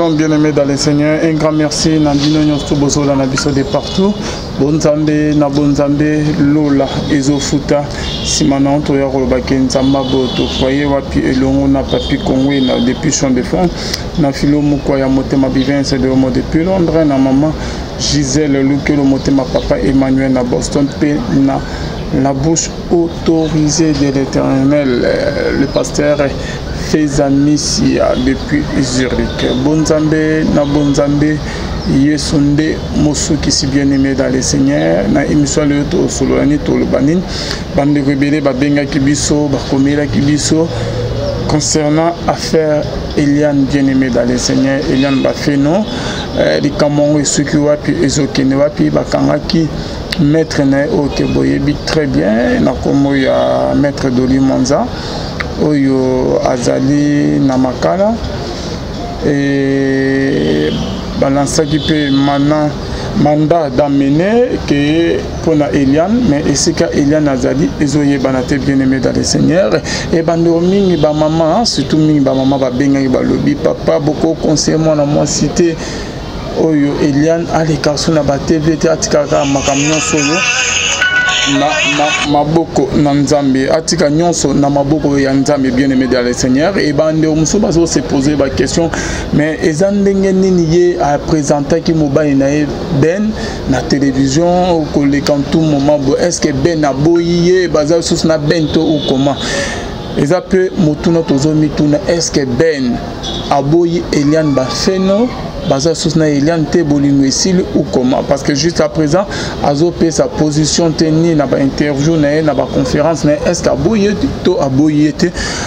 Shalom bien-aimé dans le Seigneur. Un grand merci na bino nyonso bozola na biso de partout. Bonzambe na bonzambe lola ezofuta nsima na toya koloba ke nzambe aboto foyer wapi elongo na papi kongwe na depuis champ de fond na filo mokwa ya motema bivense de homo depuis Londres na mama Gisèle Lukelo motema papa Emmanuel na Boston mpe na la bouche autorisée de l'Éternel le pasteur Feza Misia depuis Zurich. Bonzambe na Bonzambe Yesu nde mosukisi bien-aimé dans le Seigneur na émission lelo tosolola nini toloba nini bandeko ebele babengaki biso bakomelaki biso concernant affaire Eliane bien-aimé dans le Seigneur Eliane Bafeno eh, likambo yango esuki wapi ezokende wapi bakangaki maître na ye oyo ke boyebi très bien na nkombo ya maître Doli Mwanza oyo azali na makala e balansaki mpe mana mandat d'amener ke mpo na Eliane mais esika Eliane azali ezoyebana te bien aimé dans le Seigneur e bandeko mingi bamama surtout mingi bamama babengaki balobi papa boko conseiller mwana mwasi te oyo Eliane aleka so na ba TV te atika kaka makambo nyonso oyo na, na maboko na nzambe atika nyonso na maboko ya nzambe bien aimé dans le seigneur e bandeko mosusu bazo se poser ba question mais eza ndenge nini ye apresentaki mobali na ye ben na télévision koleka tout moment bo est ce que ben aboyi ye baza lisusu na ben to ou comment eza mpe motuna tozomituna est ce que ben aboyi Eliane Bafeno baza lisusu na Eliane te bolingo esili ou comment parce que jusqu'à présent azopesa position te ni na bainterview na ye na baconférence na ye est ce que aboyi ye to aboyi ye te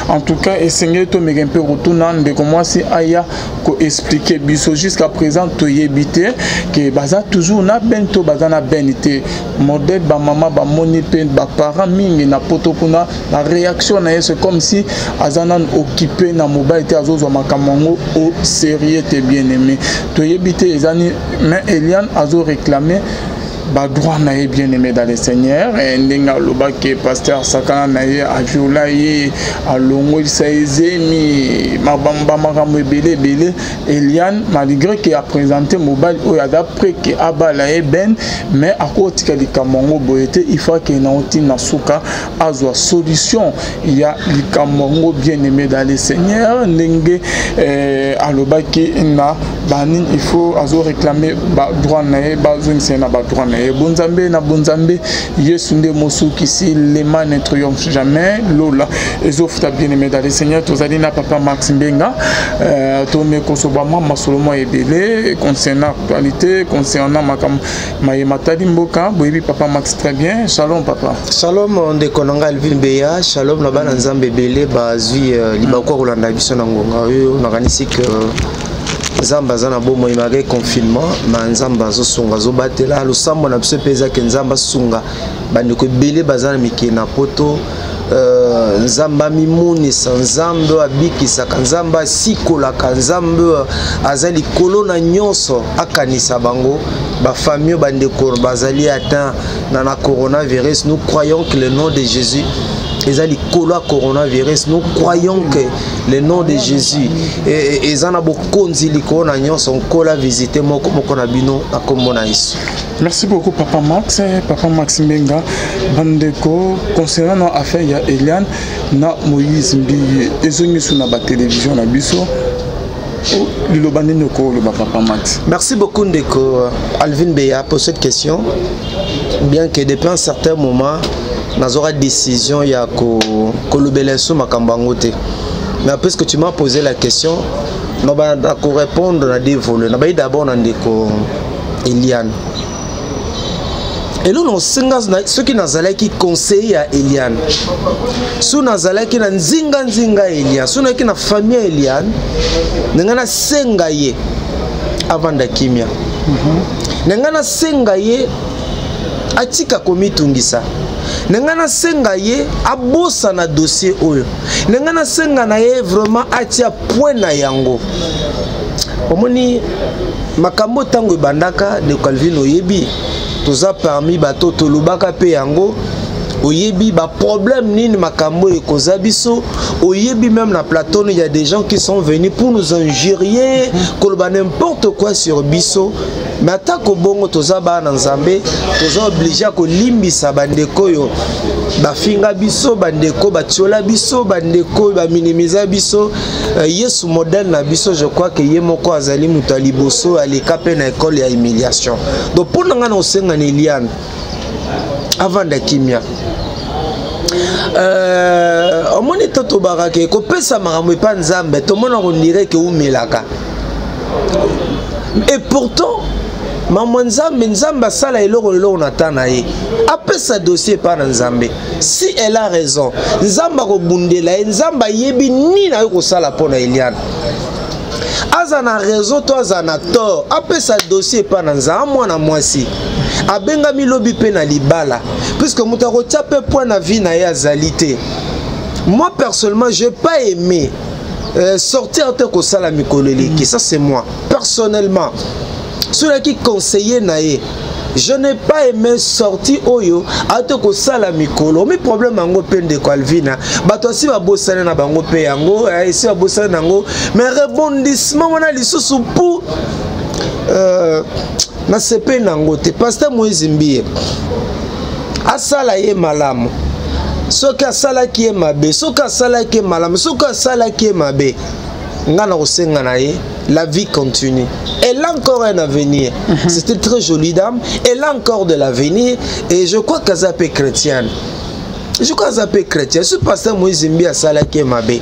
en tout cas esengeli tomeka mpe kotuna ndeko mwasi aya koexplike biso jusqu'à présent toyebi te ke baza toujours na ben to baza na ben te modèle bamama bamoni mpe baparent mingi na poto kuna la réaction na ye c'est comme si aza nanu occupé na mobali te azozwa makambo yango au sérieux te bien aimé toyebi te eza ni mais Eliane azo réclamer badroit na ye bien aimé dans le seigneur ndenge alobaki pasteur sakana na ye aviola ye alongolisa ye zemi bamakambo ebele ebele Eliane malgré ke aprésente mobali oyo aza prêt ke abala ye ben mais akotika likambo yango boye te il faut akende nango ntina suka azwa solution ya likambo yango bien aimé dans le seigneur ndenge eh, alobaki na banini il faut azo réclamer badroit na ye bazongisa ye na badroit na ye bonzambe na bonzambe yesu nde mosukisi lema ne triomphe jamais lola ezofuta bien aimé dans le seigneur tozali na papa max mbenga euh, tomekosoba mwa masolo mwa ebele concernant actualité concernant makambo maye matali mboka boyebi papa max très bien shalom papa shalom ndeko na ngai alvin beya shalom na bana nzambe ebele bazwi euh, libaku ya kolanda biso na ngonga oyo nakanisi ke nzambe aza na bomoi malgré confinement ma nzambe azosunga azobatela losambo na biso mpe eza ke nzambe asunga bandeko ebele baza na mikili na poto euh, nzambe amimonisa nzambe oyo abikisaka nzambe asikolaka nzambe oyo aza likolo na nyonso akanisa bango bafamille bandeko bazali atteint na, na coronavirus nous croyons que le nom de jésus eza likolo ya coronavirus nous croyons que le nom de jésus eza na bokonzi likolo na nyonso nkolo avisite moko moko na bino na nkombo na yesu Merci beaucoup Papa Max, Papa Max Mbenga, bandeko concernant na affaire ya Eliane na Moïse Mbiye ezongi sur na ba télévision na biso liloba nini okoloba Papa Max? Merci beaucoup ndeko Alvin Beya pour cette question. Bien que depuis un certain moment nazwaka décision ya kolobela so makambo yango te mais puisque tu m'as posé la question na korépondre na deux volets nabayi d'abord na ndeko Eliane eloko nakosenga soki nazalaki conseiller ya Eliane so nazalaki na nzinga nzinga ya Eliane so nazalaki na famille ya Eliane na ngai nasenga ye avanda kimia na ngai nasenga ye atika komitungisa na ngai nasenga ye abosana dossier oyo na ngai nasenga na ye vraiment atia point na yango omoni makambo ntango ebandaka de calvin oyebi toza parmi bato tolobaka mpe yango Oyebi ba problème nini makambo ekoza biso. Oyebi même na plateau, il y a des gens qui sont venus pour nous injurier, koloba n'importe quoi sur biso. Mais atako bongo, toza bana Nzambe, toza obligé kolimbisa bandeko oyo bafinga biso, bandeko batiola biso, bandeko oyo baminimiza biso. Yesu modèle na biso, je crois que ye moko azali moto ya liboso aleka mpe na école ya humiliation. Donc mpo na ngai, na kosenga na Eliane avanda kimia. Omoni to tobakaka kopesa makambo epa Nzambe, tomona on dirait ke umelaka, et pourtant mambo Nzambe, Nzambe asala eloko eloko na ta na ye. Apesa dossier epa na Nzambe. Si elle a raison, Nzambe akobundela ye. Nzambe ayebi nini aye kosala mpo na Eliane. Aza na raison to aza na tort, apesa dossier epa na Nzambe. Mwana mwasi abengami lobi mpe na libala, puisque moto akotia mpe point na vie na ye azali te. Moi personnellement, j'ai pas aimé sortir te kosala mikolo eleki. Ça, c'est moi personnellement. Soki conseiller na ye, je n'ai pas aimé sortie oyo ate kosala mikolo. Mi problème yango mpe, ndeko Alvina, bato asi babosani na bango mpe yango, esi babosani na yango, mais rebondissement wana lisusu pour nasepeli nango te. Pasteur Moïse Mbiye asala ye malamu soki asalaki ye mabe, soki asalaki ye malamu, soki asalaki ye mabe, nga na kosenga na ye, la vie continue, elle a encore un avenir. C'est une très jolie dame, elle a encore de l'avenir et je crois qu'aza mpe chrétienne. Je crois aza mpe chrétien. So pasteur Moïse Mbiye asalaki ye mabe,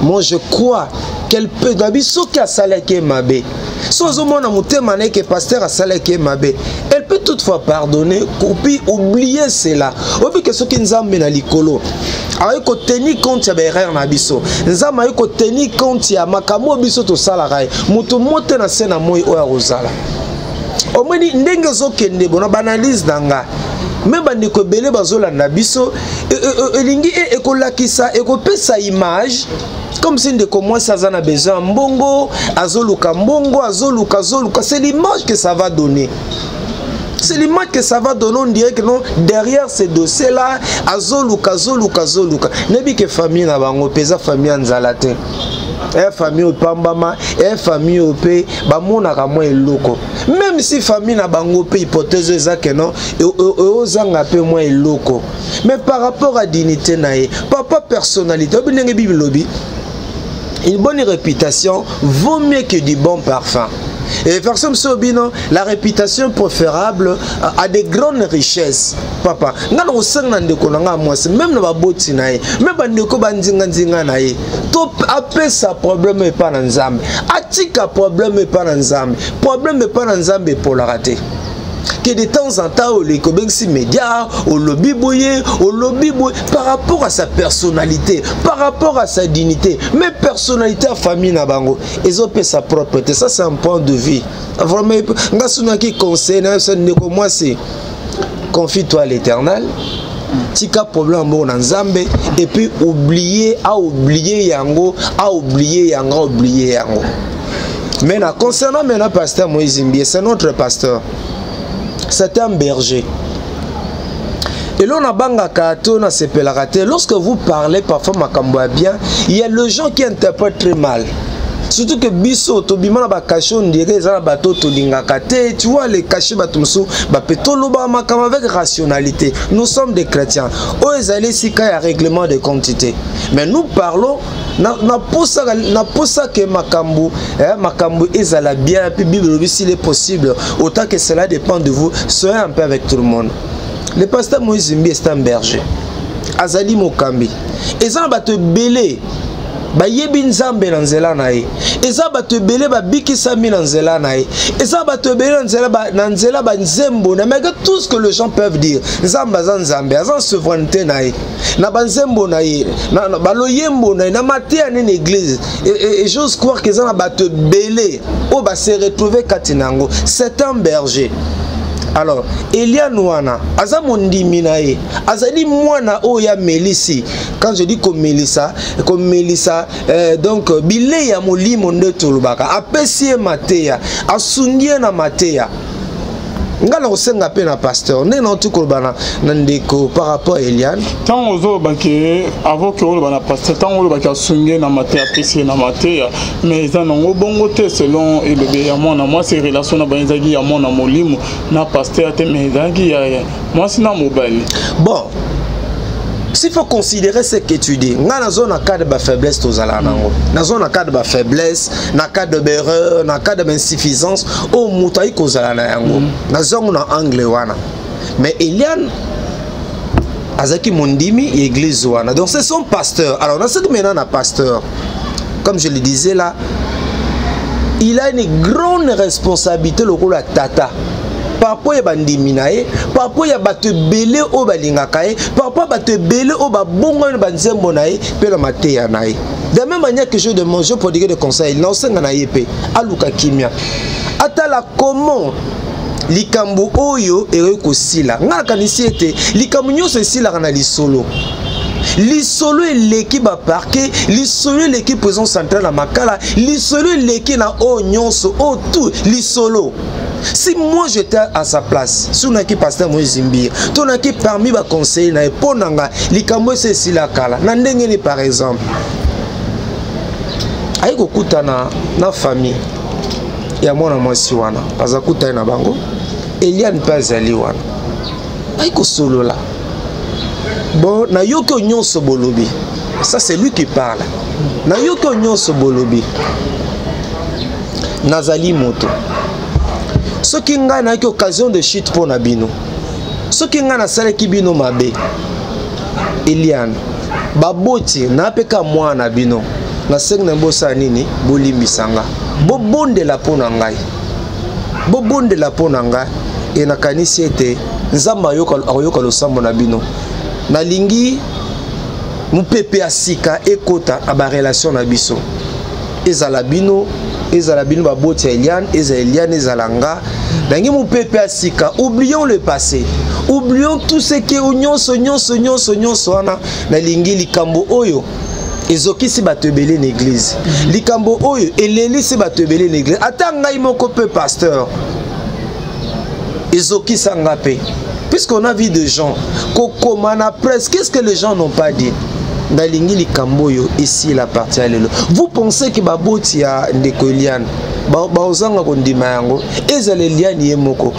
moi je crois qu'elle peut nabi. Soki asalaki ye mabe, so ozomona motema na ye ke pasteur asalaki ye mabe, elle peut toutefois pardonner puis oublier cela. Oyebi ke soki Nzambe na likolo akoki kotenir compte ya baerreur na biso, Nzambe akoki kotenir compte ya makambo oyo biso tosalaka ye, moto mo te na se na moi oyo akozala. Omoni ndenge ezokende bona baanalyse na nga, me bandeko ebele bazolanda biso, elingi ekolakisa, ekopesa image comme si ndeko mwasi aza na besoin ya mbongo, azoluka mbongo, azoluka, azoluka. C'est l'image que ça va donner, c'est l'image que ça va donner. On dirait que non, derrière ces dossiers là azoluka, azoluka, azoluka. Nayebi ke famille na bango mpe eza famille ya nzala te, e famille oyo epambama, e famille oyo mpe bamonaka mwa eloko. Même si famille na bango mpe, hypothèse oyo eza ke non, eozanga mpe mwa eloko, mais par rapport à dignité na ye, papa, personnalité, oyebi ndenge Bible elobi: une bonne réputation vaut mieux que du bon parfum. Et version mosusu bino, la réputation préférable à des grandes richesses. Papa, nga na kosenga na ndeko na nga mwasi, même na baboti na ye, même bandeko bandinga-ndinga na ye, to apesa problème epa na Nzambe, atika problème epa na Nzambe. Problème epa na Nzambe epolaka te. Que de temps en temps oleki, obengisi média, olobi boye, olobi boye, par rapport à sa personnalité, par rapport à sa dignité, mais personnalité ya famille na bango ezopesa propre te. Ça, c'est un point de vue vraiment. Nga sunaki conseil na biso: ndeko mwasi, confie-toi à l'Éternel, tika problème yango na Nzambe et puis oublier, aoublier yango, aoublier yango, aoublier yango. Maintenant, concernant maintenant pasteur Moïse Mbiye, c'est notre pasteur, c'est un berger. Eloko nabangaka to nasepelaka te, lorsque vous parlez parfois makambo ya bien, il y a le gens qui interprètent très mal, surtout que biso tobima na bacachet, on dirait eza na bato tolingaka te. Tu vois, les cachets, bato mosusu bape tolobaka makambo avec rationalité. Nous sommes des chrétiens. Oyo ezali esika ya règlement de compte te, mais nous parlons na posa ke makambo, makambo ezala bien. Puis Bible elobi: s'il est possible, autant que cela dépend de vous, soyez en paix avec tout le monde. Le pasteur Moïse Mbiye est un berger, azali mokambi. Eza na bato ebele bayebi Nzambe na nzela na ye, eza bato ebele babikisami na nzela na ye, eza bato ebele na nzela banzembo na. Malgré tout ce que les gens peuvent dire, Nzambe aza Nzambe, aza na souveraineté na ye, na banzembo na ye, na baloyembo na ye, na mateya nini église. Et j'ose croire que eza na bato ebele oyo base retrouve kati na yango. C'est un berger. Alors Eliane wana aza mondimi na ye, azali mwana oyo amelisi. Quand je dis komelisa, komelisa, donc bilei ya molimo nde tolobaka. Apesi ye mateya, asungi ye na mateya. Nga na kosenga mpe na pasteur, ndenge nauti koloba na ndeko par rapport à Eliane. Ntango ozolobaki, avant ke oloba na pasteur, ntango olobaki asungi na mateya, apesi ye na mateya, mais eza nango bongo te. Selon elobi ya mwana mwasi, relation na bango ezalaki ya mwana molimo na pasteur te, mais ezalaki ya mwasi na mobali. Bon, s'il faut considérer ce que tu dis, nga nazo na cadre ba faiblesse, tozala nango, nazo na cadre ba faiblesse, na cadre d'erreur, na cadre d'insuffisance oyo moto ayi kozala na yango, nazongo na angle wana. Mais Eliane azalaki mondimi ya église wana, donc c'est son pasteur. Alors naseki maintenant na pasteur, comme je le disais là, il a une grande responsabilité lokola tata par rapport ya bandimi na ye, par rapport ya bato ebele oyo balingaka ye, par rapport ya bato ebele oyo babongani na banzembo na ye mpe na mateya na ye. De la même manière que je demande, je prodigue de conseil, naosenga na ye mpe aluka kimia, atala comment likambo oyo ekoki kosila. Ngai nakanisi ete likambo nyonso esilaka na lisolo. Lisolo eleki baparquet, lisolo eleki prison centrale na Makala, lisolo eleki na oyo nyonso oyo, tout lisolo. Si moi j'étais à sa place, si naki pasteur Moïse Mbiye to naki parmi baconseiller na ye, mpo na nga likambo esi esila kala. Na ndenge ni? Par exemple, ayi kokutana na famille ya mwana mwasi wana, aza kutani na bango, Eliane mpe azali wana, ayi kosolola: "Bon, nayoki oyo nyonso bolobi." Ça, c'est lui qui parle. "Nayoki oyo nyonso bolobi. Nazali moto. Soki ngai nayaki occasion de chute mpo na bino, soki ngai nasalaki bino mabe, Eliane, baboti napeka mwana na bino, nasengi na bosala nini? Bolimbisa nga, bobondela mpo na ngai, bobondela mpo na ngai. E nakanisi ete Nzambe akoyoka losambo na bino. Nalingi mopepe ya sika ekota na barelation na biso, ezala bino, ezala bino baboti ya Eliane, ezala Eliane, ezala nga. Nalingi mopepe ya sika. Oublions le passé, oublions tout ce qui nyonso, nyonso, nyonso, nyonso wana. Nalingi likambo oyo ezokisi bato ebele na église, likambo oyo elelisi bato ebele na église, ata ngai moko mpe pasteur ezokisa nga mpe, puisqu'on a vu des gens kokoma na presse. Qu'est-ce que les gens n'ont pas dit? Nalingi likambo oyo esila partir ya lelo." Vous pensez ke baboti ya ndeko Eliane baozanga kondima yango? Ezala Eliane ye moko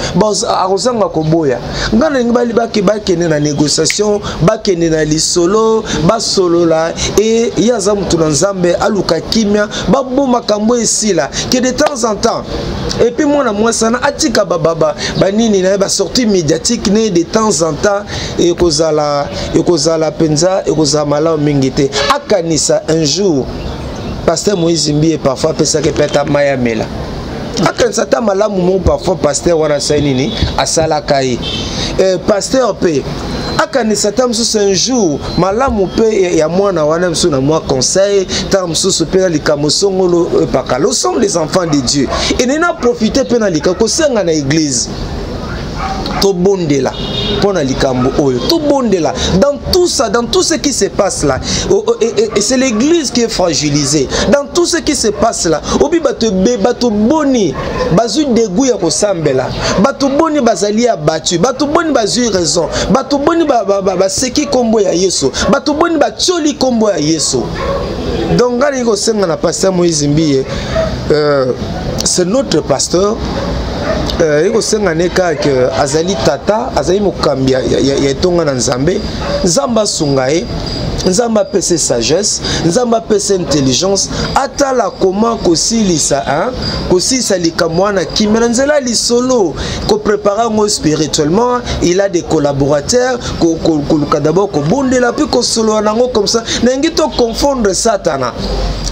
akozanga koboya? Ngai nalingi bakende na négociation, bakende na lisolo, basolola. E ye aza motu na Nzambe, aluka kimia, baboma makambo esila, ke de temps en temps. Et puis mwana mwasi wana atika banini na ye, basortie médiatique ne de temps en temps. Ekozala mpenza, ekozala malamu mingi te. Akanisa un jour pasteur Moïse Mbiye parfois apesaki mpe ata mai amela. Akanisa ata malamu moko parfois pasteur wana asali nini, asalaka ye. Pasteur mpe akanisa ata mosusu un jour malamu mpe ya mwana wana mosusu na mwa conseil, ntango mosusu mpe na likambo songolo epaka. Nous sommes les enfants de Dieu. Enei na profite mpe na likambo kosenga na église: tobondela mpo na likambo oyo, tobondela. Dans tout ça, dans tout ce qui se passe là, et c'est l'église qui est fragilisée dans tout ce qui se passe là. Obi bato ebe, bato boni bazwi dégoût ya kosambela, bato boni bazali abattu, bato boni bazwi raison, bato boni baseki nkombo ya Yesu, bato boni batioli nkombo ya Yesu. Donc ngai nalingi kosenga na pasteur Moïse Mbiye, c'est notre pasteur, ekosenga ne kaka azali tata, azali mokambi ya etonga na Nzambe. Nzambe asunga ye, Nzambe apesa sagesse, Nzambe apesa intelligence, atala koma kosilisa, hein? Kosilisa likambo wana kimia na nzela ya lisolo, kopréparer yango spirituellement. Il a des collaborateurs, koluka d'abord kobondela, puis kosolola nango comme ça. Nalingi toconfondre Satana.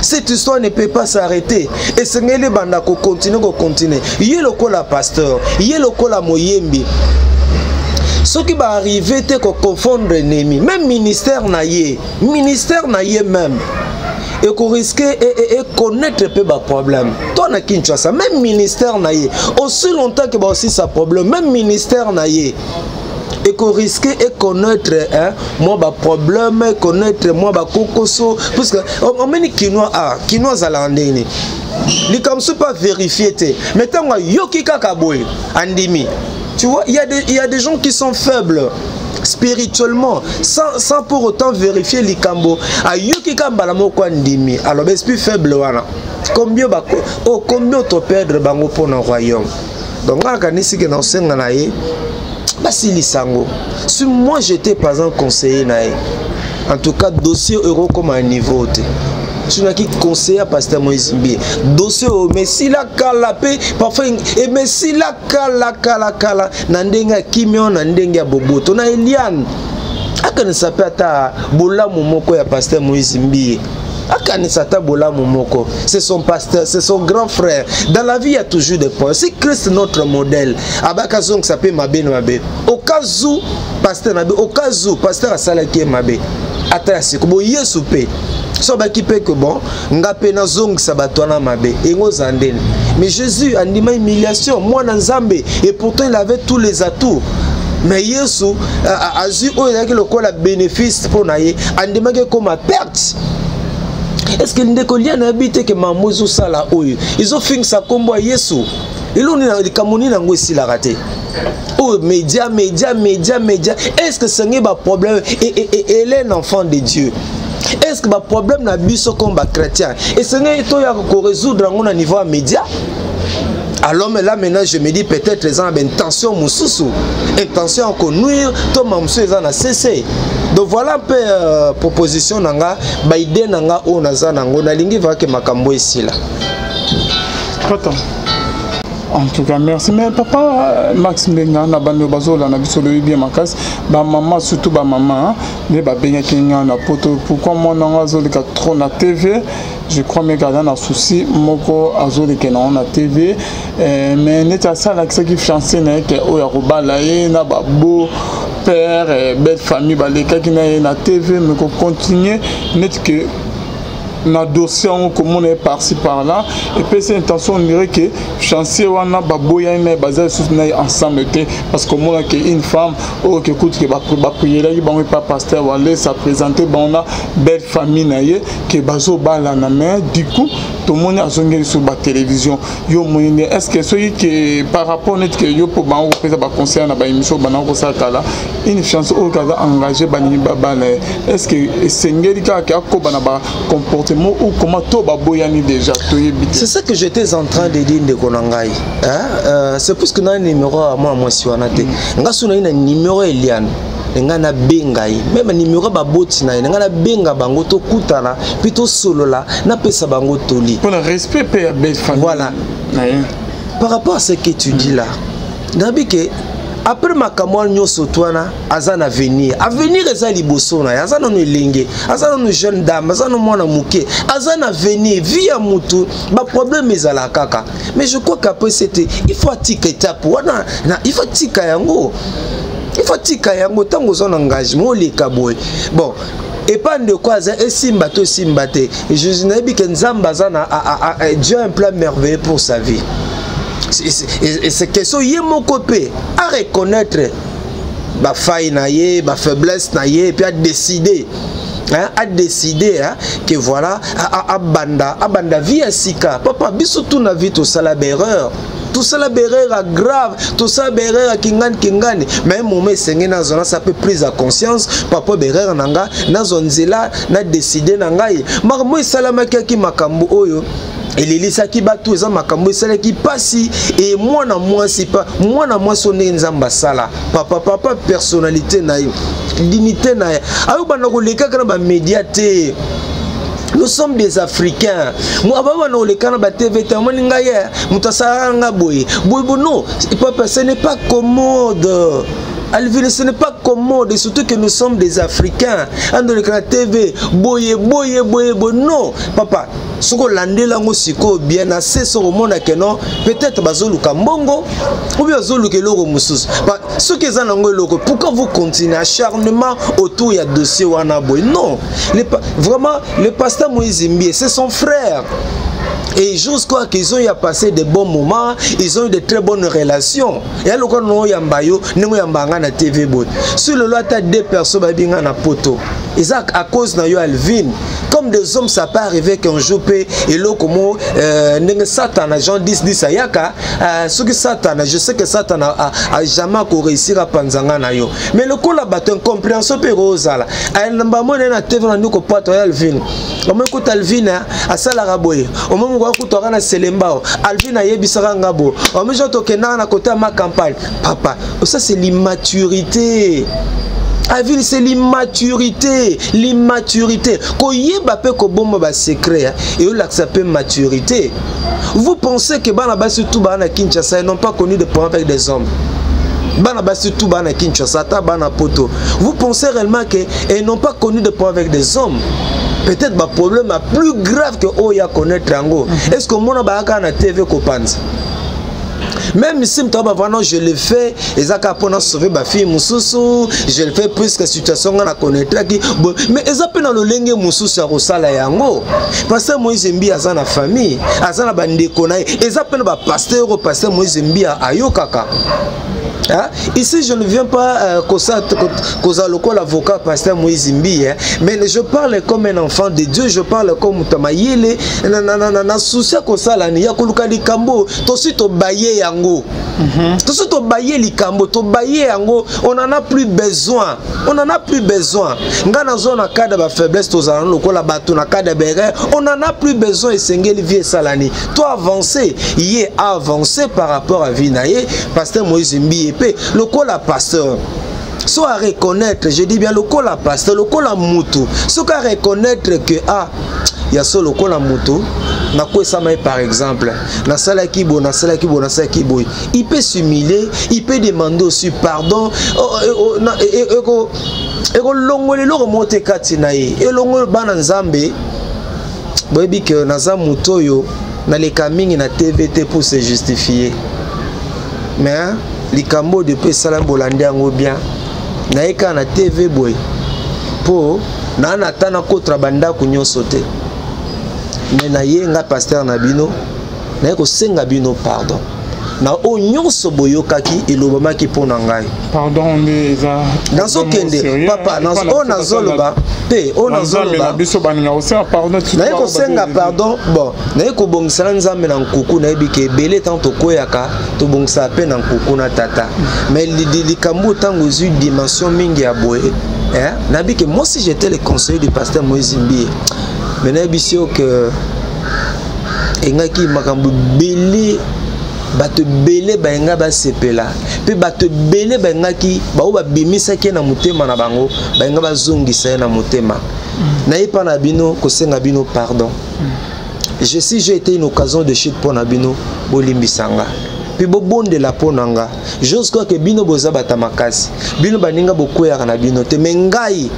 Cette histoire ne peut pas s'arrêter, esengeli banda kocontinuer, kocontinuer. Ye lokola pasteur, ye lokola moyembi, soki baarrive te koconfondre ennemi, même ministère na ye, ministère na ye même ekorisquer econnaître mpe baproblème. To na Kinshasa, même ministère na ye, aussi longtemps ke baosisa problème, même ministère na ye ekorisquer econnaître, hein, mwa baproblème, econnaître mwa bakokoso, puisque omeni Kinois, ah, Kinois azalaka ndenge nini? Likambo so mpe avérifier te, mais ntango ayoki kaka boye, andimi. Tu vois, il y a des gens qui sont faibles spirituellement sans pour autant vérifier likambo. Ayoki ka mbala moko, andimi. Alors esprit faible wana, combien ba oh, combien to perdre bango mpona royaume? Donc nga nakanisi ke na osenga na ye basilisa yango. Si moi j'étais par exemple conseiller na ye, en tout cas dossier euro comme un niveau te, soki conseiller ya pasteur Moïse Mbiye, dossier oyo mesila kala mpe parfois emesila kala kala kala na ndenge ya kimia, na ndenge ya boboto. Na Eliane akanisa mpe ata bolamu moko ya pasteur Moïse Mbiye, akanisa ata bolamu moko. C'est son pasteur, c'est son grand frère. Dans la vie, il y a toujours des points. Si Christ, notre modèle, abaka azongisa mpe mabe na mabe, au cas où pasteur na au cas où pasteur asalaki ye mabe, ata ya siko bo Yesu mpe so abaki mpe ke bon, nga mpe nazongisa bato wana mabe, engo ozala ndeni. Mais Jésus andima humiliation, mwana Nzambe, et pourtant il avait tous les atouts, mais Yesu azwi oyo ezalaki lokola bénéfice mpo na ye, andimaki ekoma perte. Est ce que ndeko lia nayebi te ke mambo ezosala oyo ezofingisa nkombo ya Yesu? Eloko nini, likambo nini yango esilaka te oyo? Média, média, média, média. Est ce que sangi baproblème? Elle est un enfant de Dieu. Est ce que baproblème na biso comme bachrétien esengeli toyaka korésoudre yango na niveau ya média? Alors, mais là maintenant, je me dis, peut-être eza na baintention mosusu, intention ya konuire to ma mosusu eza na cc. Donc voilà un peu proposition na nga, baidée na nga oyo naza nango. Nalingi vake makambo esila. Pata. En tout cas, merci. Mais papa Max Mbenga, na bando bazolanda biso, lobi bien makasi, bamama, surtout bamama nde babengaki nga na poto: pourquoi mwana ngo azoleka trop na TV? Je crois meke aza na souci moko, azoleka nango na TV. Mais neti asalakisaki fiancé na ye ke oyo akobala ye na babo père, belle famille, balekaki na ye na TV, mais kocontinue neti ke na dossier yango, komona ye par-ci par-là, epesi intention, on dirait que fiancé wana baboyani na ye, baza lisusu na ye ensemble te, parce que omona ke une femme oyo ke kutu ke baprielaki bango epa pasteur Walesa, présente bango na belle famille na ye ke bazobalana, mais du coup tomoni azongeli lisusu batélévision. Yo omoni nde, est ce que soki ke par rapport neti ke yo mpo bango kopesa baconseil na baémission bango kosala kala, une fiancé oyo kaza engagé, balingi babala ye, est ce que esengeli kaka ke akoba na bacomportement ou comment, to baboyani déjà, toyebi te? C'est ce que j'étais en train de dire, ndeko na ngai, hein? C'est puisque na numéro ya mwana mwasi wana te. Nga so nayi na numéro ya Eliane, ngai nabenga ye, même numéro baboti na ye, ngai nabenga bango, tokutana mpe tosolola, napesa bango toli. Mpona respect mpe ya belle famille. Voilà. Na ye. Par rapport à ce que tu dis là, nayebi ke après makambo wana nyonso to wana, aza na avenir. Avenir eza liboso na ye. Aza nano elenge, aza nano jeune dame, aza nano mwana moke, aza na avenir. Vie ya motu, baproblème ezala kaka, mais je crois qu'après c'était, il faut atika étape wana na, il faut atika yango, il faut atika yango. Ntango oza na engagement, oleka boye, bon, epa ndeko aza, esimba to esimba te, je nayebi ke Nzambe aza na Dieu a un plan merveilleux pour sa vie. Et c'est question ye moko mpe à reconnaître bafaille na ye, bafaiblesse na ye, puis adécider, hein, adécider, hein, que voilà, abanda vie ya sika. Papa, biso tu na vie tosala baerreur, tosala baerreur ya grave, tosala baerreur ya kingani kingani, mais moment esengeli nazwa, nasa mpe prise ya conscience. Papa, baerreur na nga, nazwa nzela, na décide na ngai. Makambo esalamaki, aki makambo oyo elelisaki bato, eza makambo esalaki mpasi. E mwana mwasi pa mwana mwasi oyo, ndenge Nzambe asala papa, papa, personnalité na ye, dignité na ye, ayobanda kolekaka na bamédia te. Nous sommes des Africains. Ababana oleka na batv te, amoni ngai ye moto asalaka nga boye boye bo. Non papa, ce n'est pas commode, Alvin, ce n'est pas commode, et surtout que nous sommes des Africains. Andoleka na TV boye boye boye boye, non papa. Soki olandeli yango sikoyo bien na se, soki omona ke non, peut-être bazoluka mbongo ou bien bazoluka eloko mosusu. Soki eza nango eloko, pourquoi vous continuez acharnement autour ya dossier wana boye? Non, vraiment, le pasteur Moïse Mbiye, c'est son frère. Et j'ose croire qu'ils ont eu à passer de bons moments, ils ont eu de très bonnes relations. Ya lokola no yamba yo, ndenge oyamba nga na TV boye. Sur le lot ata deux personnes bayebi nga na poto. Eza à cause na yo Alvin. Comme des hommes, ça peut arriver qu'un jour pe eloko mo ndenge Satana Jean 10 10 ayaka, soki Satana, je sais que Satana a jamais ko réussir à panzanga na yo. Mais lokola bato incompréhension pe kozala. Ayamba mona na TV na ndiko pato ya Alvin. Omoni kuta Alvin asalaka boye. Omoni moko akutaka na Selembao. Alvin ayebisaka nga boye. Omoni jo tokendaka na côté ya ma campagne. Papa, ça c'est l'immaturité. Alvin, c'est l'immaturité, l'immaturité. Koyeba pe kobomba ba secret et olakisa pe maturité. Vous pensez que bana basi tout bana Kinshasa ils n'ont pas connu de problème avec des hommes? Bana basi tout bana Kinshasa, ta bana poto. Vous pensez réellement que ils n'ont pas connu de problème avec des hommes? Peut-être ba problème plus grave que oya connaître yango. Est-ce que mona ba na TV kopanza? Même si mto ba non, je le fais ezaka pona sauver ba fille mususu, je le fais puisque situation nga na connaître ki bon, mais eza pe na lolenge mususu ya kosala yango. Pasteur Moïse Mbiye aza na famille, aza na bandeko na ye, eza pe na ba pasteur o pasteur Moïse Mbiye ayokaka. Hein? Ici, je ne viens pas koza lokola avocat pasteur Moïse Mbiye, hein? Mais je parle comme un enfant de Dieu, je parle comme Mutamayele, na na na na na souci kosala ni ya koluka likambo, tosi to baye yango. Tosi to baye likambo, to baye yango, on en a plus besoin. On en a plus besoin. Nga na zone cadre ba faiblesse tozala lokola bato na cadre berere, on en a plus besoin esengeli vie salani. Toi avancer, yé avancer par rapport à vie na ye, pasteur Moïse Mbiye pe lokola pasteur. Soit à reconnaître, je dis bien lokola pasteur, lokola mutu. Soit à reconnaître que ah ya so lokola mutu na kwesama ye par exemple, na salaki bo, na salaki bo, na salaki bo. Il peut s'humilier, il peut demander aussi pardon. Oh, oh, na, e, e, e, ko, e ko longole eloko moko te kati na ye. Elongole bana Nzambe, boyebi ke naza mutu oyo naleka mingi na TV te pour se justifier. Mais likambo depuis esalami bolandi yango bien. Naye kaka na TV boye po na na ta na kotra bandako nyonso te. Mais na ye nga pasteur na bino, naye kosenga bino pardon. Na oyo nyonso boyokaki elobamaki mpo na ngai. Pardon nde eza nazokende papa, oyo nazoloba te, oyo nazoloba biso baninga kosenga pardon, naye kosenga pardon. Bon, naye kobongisa na Nzambe na nkuku, nayebi ke ebele ntango tokweyaka tobongisaka mpe na nkuku na tata. Mais likambo ntango ezwi dimension mingi ya boye, nayebi ke moi si j'étais le conseiller du pasteur Moïse Mbiye, mais nayebi si yo ke engaki makambo ebele, bato ebele bayenga basepela mpe bato ebele bayengaki bao babimisaki ye na motema na bango, bayenga bazongisa ye na motema. Naye mpa na bino kosenga bino pardon. Je si j'ai été une occasion de chute mpo na bino, bolimbisanga mpe bobondela mpo na nga. J'ose croire que bino boza bata makasi, bino baninga bokweyaka na bino te, mais ngai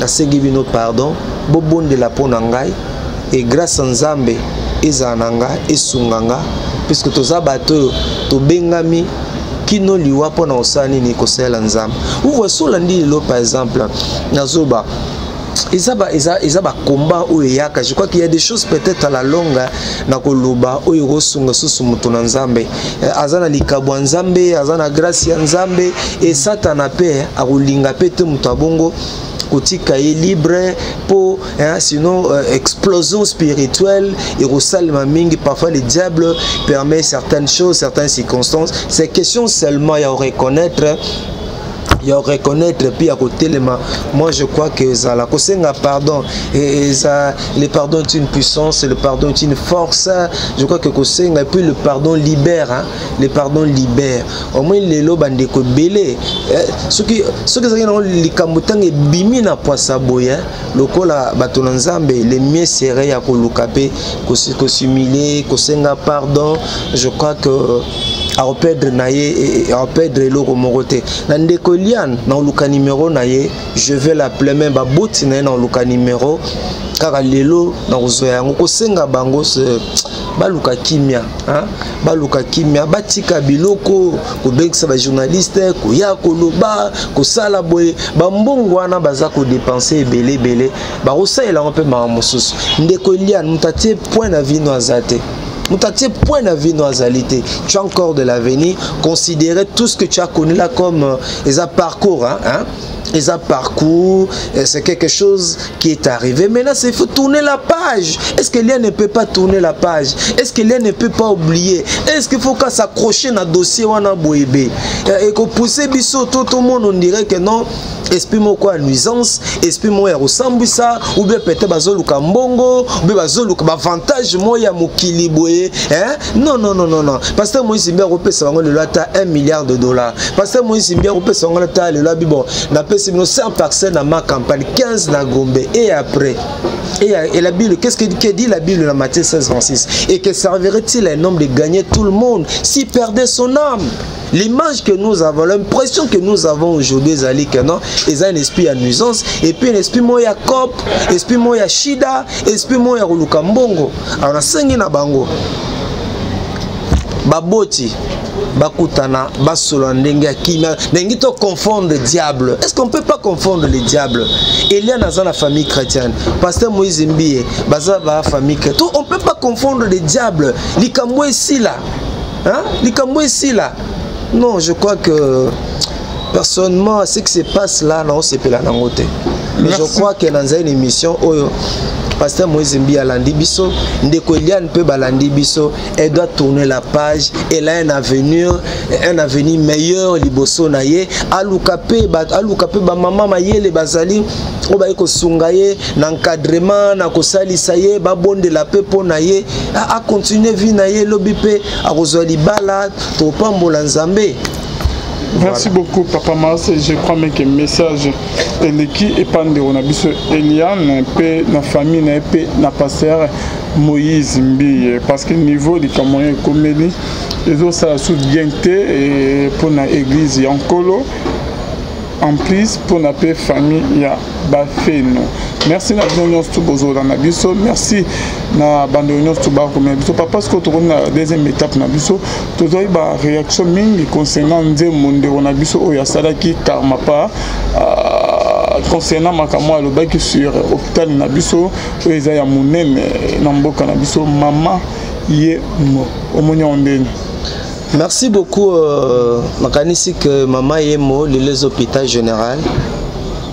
nasengi bino pardon, bobondela mpo na ngai et grâce à Nzambe ezala na nga, esunga nga, puisque toza bato oyo tobengami kino liwa mpo na kosala nini, kosalela Nzambe. Vous olandi lelo par exemple nazoba eza ba combat oyo eyaka. Je crois qu'il y a des choses peut-être à la longue na koloba oyo ekosunga susu moto na Nzambe. Aza na likabo ya Nzambe, aza na grâce ya Nzambe, et Satana pe akolinga pe te moto abongo kotika ye libre po, hein, sinon explosion spirituelle et rosalema mingi. Parfois le diable permet certaines choses, certaines circonstances. C'est question seulement ya reconnaître, ya reconnaître puis ya kotelema. Moi je crois que ezala kosenga pardon, et ça, le pardon est une puissance, le pardon est une force. Je crois que kosenga, et puis le pardon libère, hein, le pardon libère. Au moins lelo bandeko ebele, soki soki ezalaki nango likambo ntango ebimi na poisa boye, lokola bato na Nzambe, le mieux serait ya koluka mpe kosimile kosenga pardon. Je crois que Akoperdre na ye, akoperdre eloko moko te. Na ndeko Eliane, na oluka numéro na ye, je vais l'appeler. Même baboti na ye, na oluka numéro kaka lelo, na kozwa yango, kosenga bango baluka kimia, hein? Baluka kimia, batika biloko kobengisa bajournaliste, koya koloba, kosala boye. Bambongo wana baza kodépenser ebele ebele, bakosalela yango mpe makambo mosusu. Ndeko Eliane, moto atie point na vie no aza te, moto atie point na vie no azali te. Tu as encore de l'avenir. Considérer tout ce que tu as connu là comme eza parcours, hein, hein? Eza parcours, c'est quelque chose qui est arrivé. Maintenant, il faut tourner la page. Est-ce que Eliane ne peut pas tourner la page? Est-ce que Eliane ne peut pas oublier? Est-ce qu'il faut qu'à s'accrocher dans le dossier wana boyebe et qu'on pousse biso tout le monde? On dirait que non, esprit moko ya nuisance, esprit moko ya kosambwisa, ou bien peut-être bazoluka mbongo, ou bien bazoluka baavantage moko ya mokili boye, hein? Non, non, non, non, non. Pasteur Moïse Mbiye akopesa bango lelo ata 1 milliard de dollars, pasteur Moïse Mbiye akopesa bango ata lelo abi: bon, napesi bino 100 parcelles na ma campagne, 15 na Gombe. Et après et la Bible, qu'est-ce que dit la Bible dans Matthieu 16, 26? Et que servirait-il à un homme de gagner tout le monde s'il perdait son âme? L'image que nous avons, l'impression que nous avons aujourd'hui, ezali que non, eza un esprit ya nuisance et puis un esprit moko ya cop, esprit moko ya shida, esprit moko ya koluka mbongo. Alors nasengi na bango baboti bakutana, basolola ndenge ya kimia, ndenge to confondre diable. Est-ce qu'on peut pas confondre le diable? Eliane aza na famille chrétienne, pasteur Moïse Mbiye baza ba famille chrétienne. On peut pas confondre le diable. Likambo esila, hein? Likambo esila. Non, je crois que personnellement, ce qui se passe là, naosepela nango te. Mais je crois que na nzali une émission oyo pasteur Moïse Mbiye alandi biso, ndeko Eliane mpe balandi biso, elle doit tourner la page. Elle a un avenir, un avenir meilleur liboso na ye. Aluka mpe, aluka mpe bamama mayele bazali oyo baye kosunga ye na encadrement, na kosalisa ye, babondela mpe mpo na ye acontinue vie na ye. Elobi mpe akozwa libala, topambola Nzambe. Merci beaucoup, Papa Mars. Je crois même que message eleki epa ndeko na biso Eliane mpe na famille na ye mpe na pasteur Moïse Mbiye, parce que niveau likambo yango ekomeli, ezosala su bien te mpona église ya Nkolo, en plus mpona mpe famille ya Bafeno. Merci na bino nyonso tu bozolanda biso. Merci na bandeko nyonso tu bakomela biso. Papa, sikoyo tokomi na deuxième étape na biso. Tozwaki baréaction mingi concernant nzembo ndeko na biso oyo asalaki, Karmapa, concernant makambo alobaki sur hôpital na biso oyo eza ya monene na mboka na biso, Mama Ye Mo. Omoni yango ndeni? Merci beaucoup. Nakanisi ke Mama Yemo lelo eza hôpital général,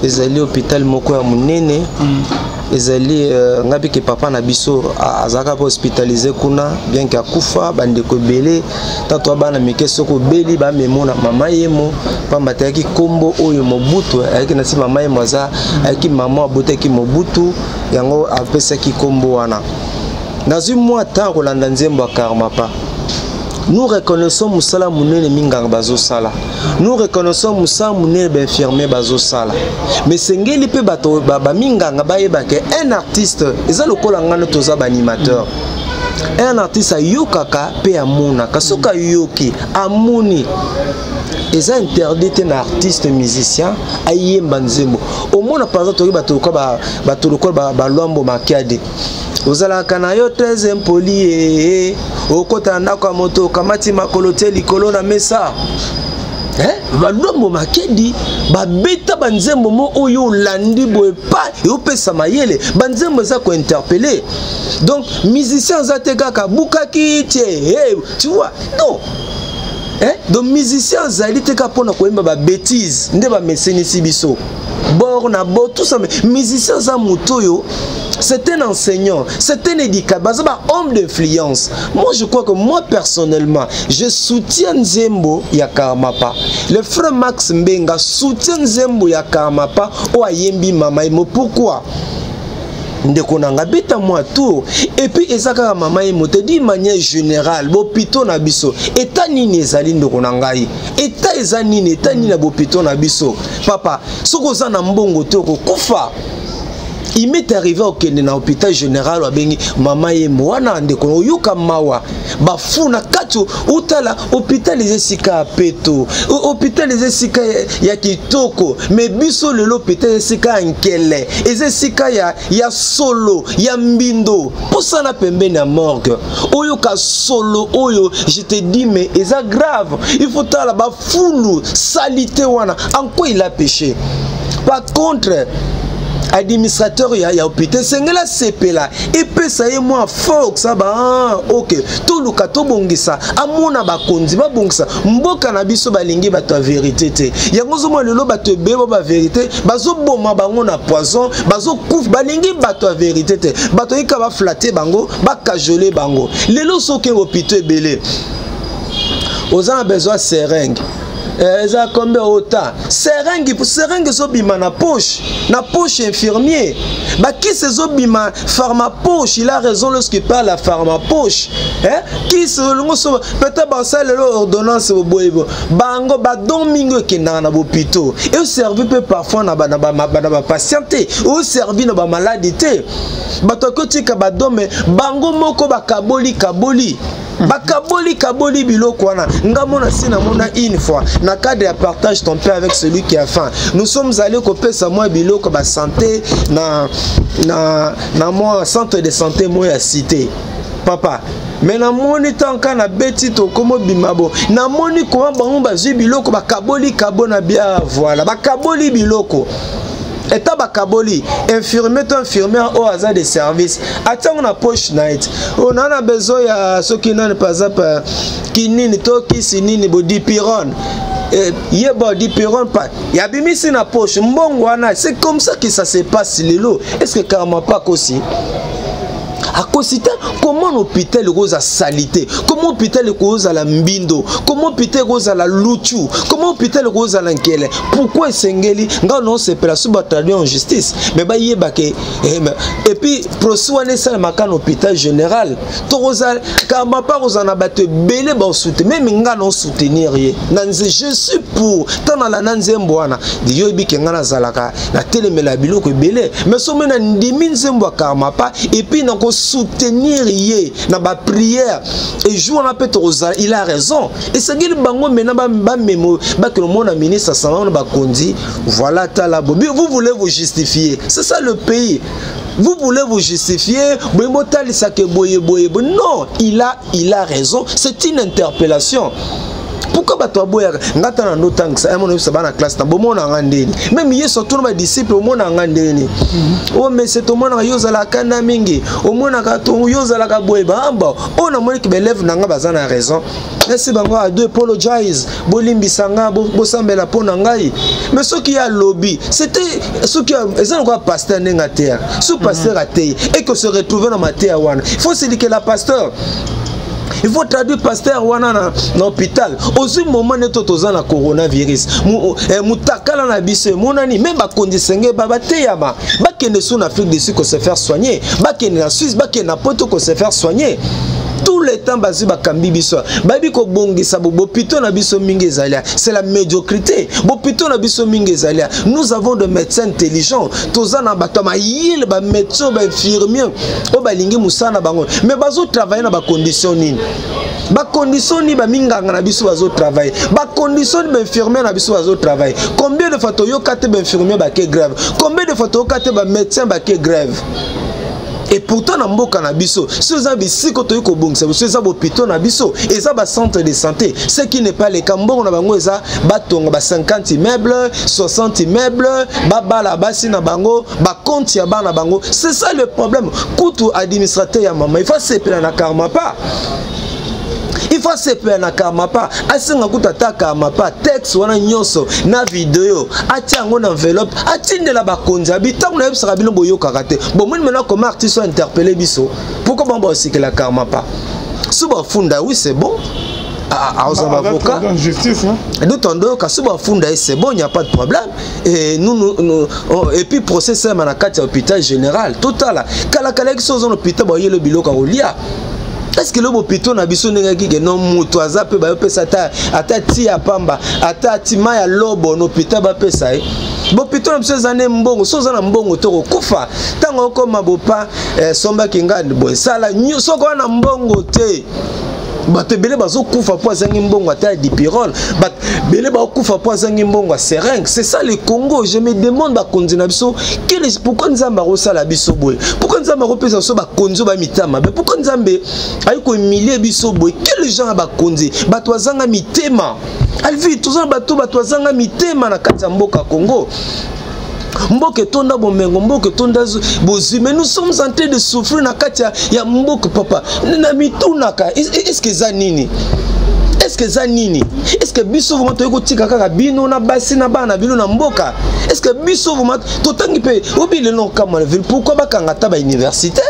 ezali hôpital moko ya monene. Ezali ngai mpe ke papa na biso azalaka mpe hospitalisé kuna, bien ke akufa. Bandeko ebele, tanto bana mike, soki obeli, bamemo na Mama Yemo, pamba te ayaki nkombo oyo Mobutu ayaki na si. Mama Yemo aza ayaki mama abotaki Mobutu, yango apesaki nkombo wana. Nazwi mwa temps kolanda nzembo ya Karmapa. Nous reconnaissons mosala monene minganga bazosala, nous reconnaissons mosala monene bainfirmier bazosala, mais sengeli mpe bato baminganga bayeba ke un artiste eza lokola ngano, toza baanimateur. Un artiste ayokaka mpe amonaka. Soki ayoki, amoni, eza interdit te na artiste musicien ayemba nzembo. Omona par exemple, toyoki bato lokola balwambo Makiade: ozalaka na yo très impoli, ee, okota na ndako ya moto, okamati makolo tie likolo na mesa. Balwambo Makedi babeta banzembo mo oyo olandi boye pa eopesa mayele, banzembo eza kointerpeller. Donc musicien aza te kaka bukaki tie, hey, tu vois, non, eh? Donc musicien azali te kaka mpona koyemba babêtises nde bamesenisi biso bord na bord, tout ça. Mais musicien aza moto oyo, c'est un enseignant, c'est un éducateur, baza ba homme d'influence. Moi, je crois que moi personnellement, je soutiens nzembo ya Karmapa. Le frère Max Mbenga soutient nzembo ya Karmapa oyo ayembi Mama Yemo. Pourquoi? Ndeko na nga, beta mwa tour. Et puis eza kaka Mama Yemo te, d'une manière générale, bopito na biso eta nini ezali? Ndeko na ngai, eta eza nini? Eta nini na bopito na biso? Papa, soki oza na mbongo te, okokufa. Il m'est arrivé okende na hôpital général, abengi mama ye wana, ndeko, oyoka mawa, bafu na kati. Otala, hôpital eza esika ya peto, hôpital eza esika ya kitoko, mais biso lelo hôpital eza esika ya nkele, eza esika ya solo, ya mbindo. Posana pembeni ya morgue, oyoka solo oyo. Je te dis, mais eza grave. Il faut tala bafulu, saleté wana. En quoi il a péché? Par contre, administrateur ya hôpital esengeli asepela, epesa ye mwa force aba ah, ok, toluka tobongisa, amona bakonzi babongisa mboka na biso. Balingi bato ya vérité te. Yango ozomona lelo bato ebele ba bavérité bazoboma bango na poison, bazokufa. Balingi bato ya vérité te. Bato yika baflatter bango, bacajoler bango. Lelo soki hôpital ebele, oza na besoin seringue, eza combien? Ota seringue, seringue ezobima na poche, na poche infirmier. Bakisi ezobima pharmapoche. Il a raison lorsqu'il parle ya pharmapoche, eh? Kisi olingo so peut-être basala lelo ordonnance boye, bango badon mingi ekendaka na bopito, eservi mpe parfois na bapatient te, oservi na bamaladi te. Bato akotika badon, mais bango moko bakaboli kaboli, bakaboli kaboli biloko wana. Nga mona si namona une fois na cadre ya partage ton pain avec celui qui a faim, nous sommes allés kopesa mwa biloko basanté na mwa centre de santé mo ya cité, papa. Mais namoni tanka nabeti, tokoma obima bo, namoni koma bango bazwi biloko, bakaboli kabo na bia. Voilà, bakaboli biloko eta, bakaboli. Infirmier to infirmière oyo aza de service atiango na poche na ye ti oyo naa na besoin ya soki nani, par exemple kinini to kisi nini, bo dipyrone, ye bo dipyrone pa yabimisi na poche mbongo wana. C'est comme ça que ça se passe lelo. Est ce que Karmapa akosi? Akosi te. Comment hôpital ekozala salité? Comment hôpital ekozala mbindo? Comment hôpital ekozala lutu? Comment hôpital ekozala nkele? Pourquoi esengeli ngai naosepela so batraduire en justice, mais bayebake et puis procès wana esalemaka na hôpital général. Tokozala Karmapa, kozala na bato ebele baosoutenir. Même ngai naosoutenir ye na nze, je suis pour. Ntango nalanda nzembo wana, yo yebi ke ngai nazalaka natelemela biloko ebele, mais soki na ndimi nzembo ya Karmapa et puis nakosoutenir ye na baprière et jour wana mpe tokozala. Il a raison. Esengeli bango mena bamemo, bakende omona ministre asanga wana, bakonzi. Voilà, tala bo, vous voulez vous justifier, c'est ça le pays. Vous voulez vous justifier, boye botalisaka boye boye boye. Non, il a raison, c'est une interpellation. Pourquoi bato aboyaka nga? Tana ndo otangisa mona oyebisa bana classe na bomona nga ndeni. Même Yesu atuna badisciple: omona nga ndeni? O mese, tomonaka yo ozalaka na mingi, omonaka yo ozalaka boye. Bamba oyo namoniki baélève na nga baza na raison. Nasi bango I do apologize, bolimbisa nga, bosambela mpo na ngai. Mais soki ye alobi, c'était soki eza lokola pasteur ndenge ateyaka. So pasteur ateyi et que se retrouve na mateya wana, il faut selikela pasteur, il faut traduire pasteur wana na hôpital. Ozwi moment neti toza na coronavirus, mutakala na biso emonani. Mais bakonzi senge bateyama, bakende so na Afrique du Sud ko se faire soigner, bakende na Suisse, bakende na Poto ko se faire soigner. Tout le temps bazwi bakambi biso, bayebi kobongisa bopito na biso mingi ezali, c'est la médiocrité. Bopito na biso mingi ezali. Nous avons de médecins intelligents, toza na bato ya mayele, bamédecin, bainfirmier oyo balingi mosala na bango. Mais bazotravaille na bacondition nini? Bacondition nini baminganga na biso bazotravaille? Bacondition nini bainfirmier na biso bazotravaille? Combien de fois toyoka te bainfirmier bake grève? Combien de fois toyoka te bamédecin bake grève? Et pourtant na mboka na biso, so eza bisika toyei kobongisa biso, eza bopito na biso, eza bacentre de santé, ce qui n'est pas le cas. Mbongo na bango eza batonga ba 50 immeuble, 60 immeuble, babala basi na bango, bacompte ya bana bango. C'est ça le problème. Kutu administrateur ya mama, il faut sepela na Karmapa, il faut sepela na Karmapa. Asenga kutu ata Karmapa texte wana nyonso na video, atia yango na enveloppe, atindela bakonzi. Abi ntango nayebisaka bino, boyokaka te. Bomoni maintenant comment artiste interpellé biso? Pourquoi bango baosikela Karmapa? So bafunda, oui, c'est bon, aza avocat dotondoyoka. So bafunda ye, c'est bon, il n'y a pas de problème. Et nous, nous, nous oh, et puis procès sema na kati ya hôpital général. Totala kalakala yaki so oza na hôpital, bayele biloko ya kolia. Est ce que lo bopito na biso ndenge akike no moto aza mpe bayopesa ata ti ya pamba, ata ti mai ya lobo na hôpital bapesa ye? Bopito na biso eza nde mbongo. So oza na mbongo to kokufa. Ntango okoma bopa eh, sombaki ngandi boye sala soki wana mbongo te. Bato ebele bazokufa mpo azangi mbongo ata ya dipirol, bato ebele bakokufa mpo azangi mbongo ya seringue. C'est ça le Congo. Je me demande, bakonzi na biso, pourquoi Nzambe akosala biso boye? Pourquoi Nzambe akopesa biso bakonzi oyo bamitama mabe? Pourquoi Nzambe ayi kohumilie biso boye? Quel genre ya bakonzi? Bato bazanga mitema. Alvi, toza na bato bazanga mitema na kati ya mboka Congo. Mboka etonda bomengo, mboka etonda bozwi, mais nous sommes en train de souffrir na kati ya mboka. Papa, na mitunaka, est-ce que eza nini? Est-ce que eza nini? Est-ce que biso vraiment toyei kotika kaka bino na basi na bana na bino na mboka? Est-ce que biso vraiment totangi mpe obi lelo okamwa na ville? Pourquoi bakanga ata bauniversité?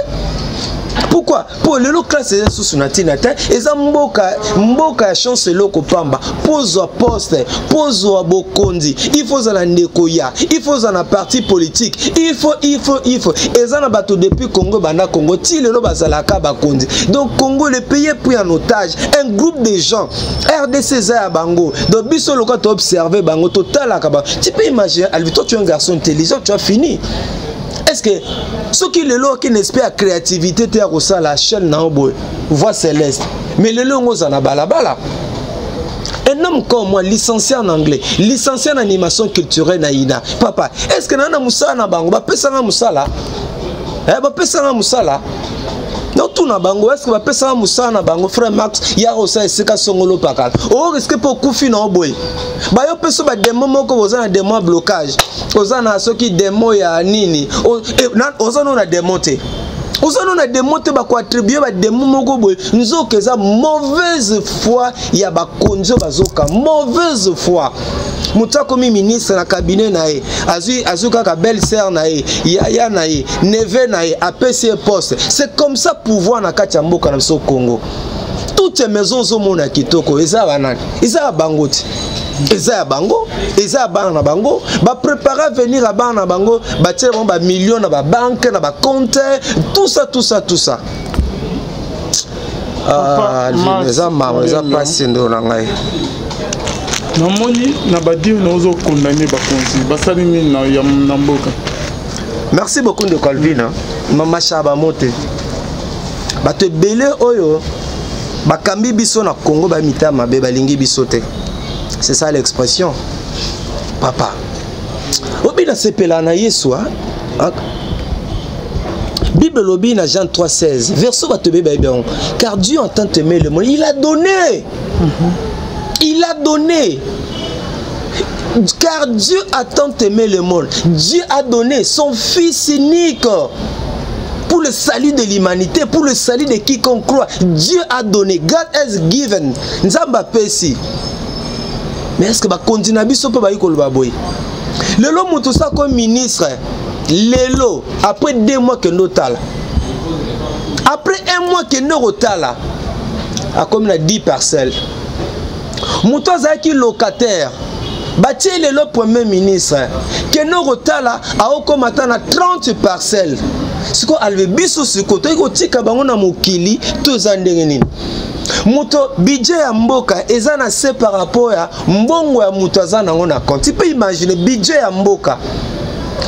Pourquoi? Mpo lelo classe eza susu na ntina te. Eza mboka, mboka ya chance, eloko pamba. Mpo ozwa poste, mpo ozwa bokonzi, il faut ozala ndeko ya, il faut ozala na parti politique, il faut, il faut, il faut. Eza na bato depuis Congo ebanda Congo ti lelo bazalaka bakonzi. Donc Congo, le pays est pris en otage, un groupe de gens. RDC eza ya bango. Donc biso loka toobserve bango, totalaka bango. Tu peux imaginer, Alvi, toi tu es un garçon intelligent, tu as fini. Est-ce que soki lelo okende esprit ya créativité te ya kosala chaîne na yo boye, Voix Céleste, mais lelo yango oza na balabala? Un homme comme moi, licencié en anglais, licencié en animation culturelle na INA, papa, est ce que naa na mosala na bango? Bapesanga mosala, eh, bapesanga mosala. Notuna bango, est ce que bapesanga mosala na bango? Frère Max, ya kosala esika songolo pakala, orisque mpe okufi na yo boye. Bayo mpe so bademo moko, boza na demo ya blocage, oza na soki demo ya nini, oza no na demo te, oza no na demo te. Bakoattribue bademo moko boye, nzoka eza mauvaise foi ya bakonzi oyo bazoka mauvaise foi. Moto akomi ministre, na cabinet na ye azwi, azwi kaka belle sœur na ye, yaya na ye, neveu na ye, apesi ye poste. C'est comme ça pouvoir na kati ya mboka na biso Congo. Toutes maisons ozomona kitoko eza banani? Eza ya bango te, eza ya bango, eza ya bana na bango. Baprépare avenir ya bana na bango, batie bango bamillion na babanke, na bacompte, tout ça, tout ça, tout ça. Ah, eza mawa, eza mpasi, ndo na ngai. Namoni na badire na ozokondane bakonzi basali nini na mboka? Merci beaucoup, ndeko Alvin. Mama Shaba mote, bato ebele oyo bakambi biso na Congo bamita mabe, balingi biso te. C'est ça l'expression. Papa, obi nasepela na Yesu. Bible elobi na Jean 3:16, verso bato ebele bayebi yango: car Dieu en tant aimé le monde, il a donné, il a donné. Car Dieu a tant aimé le monde, Dieu a donné son Fils unique pour le salut de l'humanité, pour le salut de quiconque croit. Dieu a donné, God has given. Nzambe apesi. Mais est-ce que bakonzi na biso mpe bayi koloba boye? Lelo moto osako ministre lelo, après 2 mois kende otala, après un mois kende kotala, akomi na 10 parcelles. Moto azalaki locataire, batie lelo premier ministre, kende kotala, aokóma ata na 30 parcelles. Sikoyo alobi biso sikoyo toyei kotika bango na mokili to eza ndenge nini? Moto, budget ya mboka eza na se par rapport ya mbongo ya moto aza nango na compte. Mpe imagine, budget ya mboka,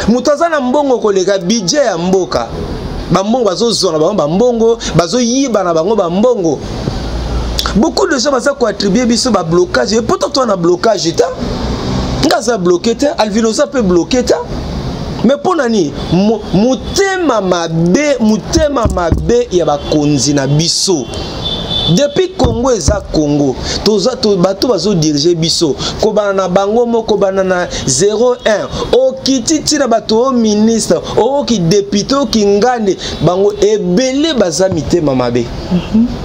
moto aza na mbongo koleka budget ya mboka. Bambongo bazozwa na bango, bambongo bazoyiba na bango, bambongo. Beaucoup de gens baza koattribue biso bablocage, et pourtant toa na blocage te. Nga aza bloqué te, Alvin oza mpe bloqué te. Mais mpo na nini motema mabe, motema mabe ya bakonzi na biso? Depuis Congo eza Congo, toza to, bato bazodirige biso, kobanda na bango moko, kobanda na 01, okiti ntina bato oyo ministre, oyoki député, oki ngande, bango ebele baza mitema mabe.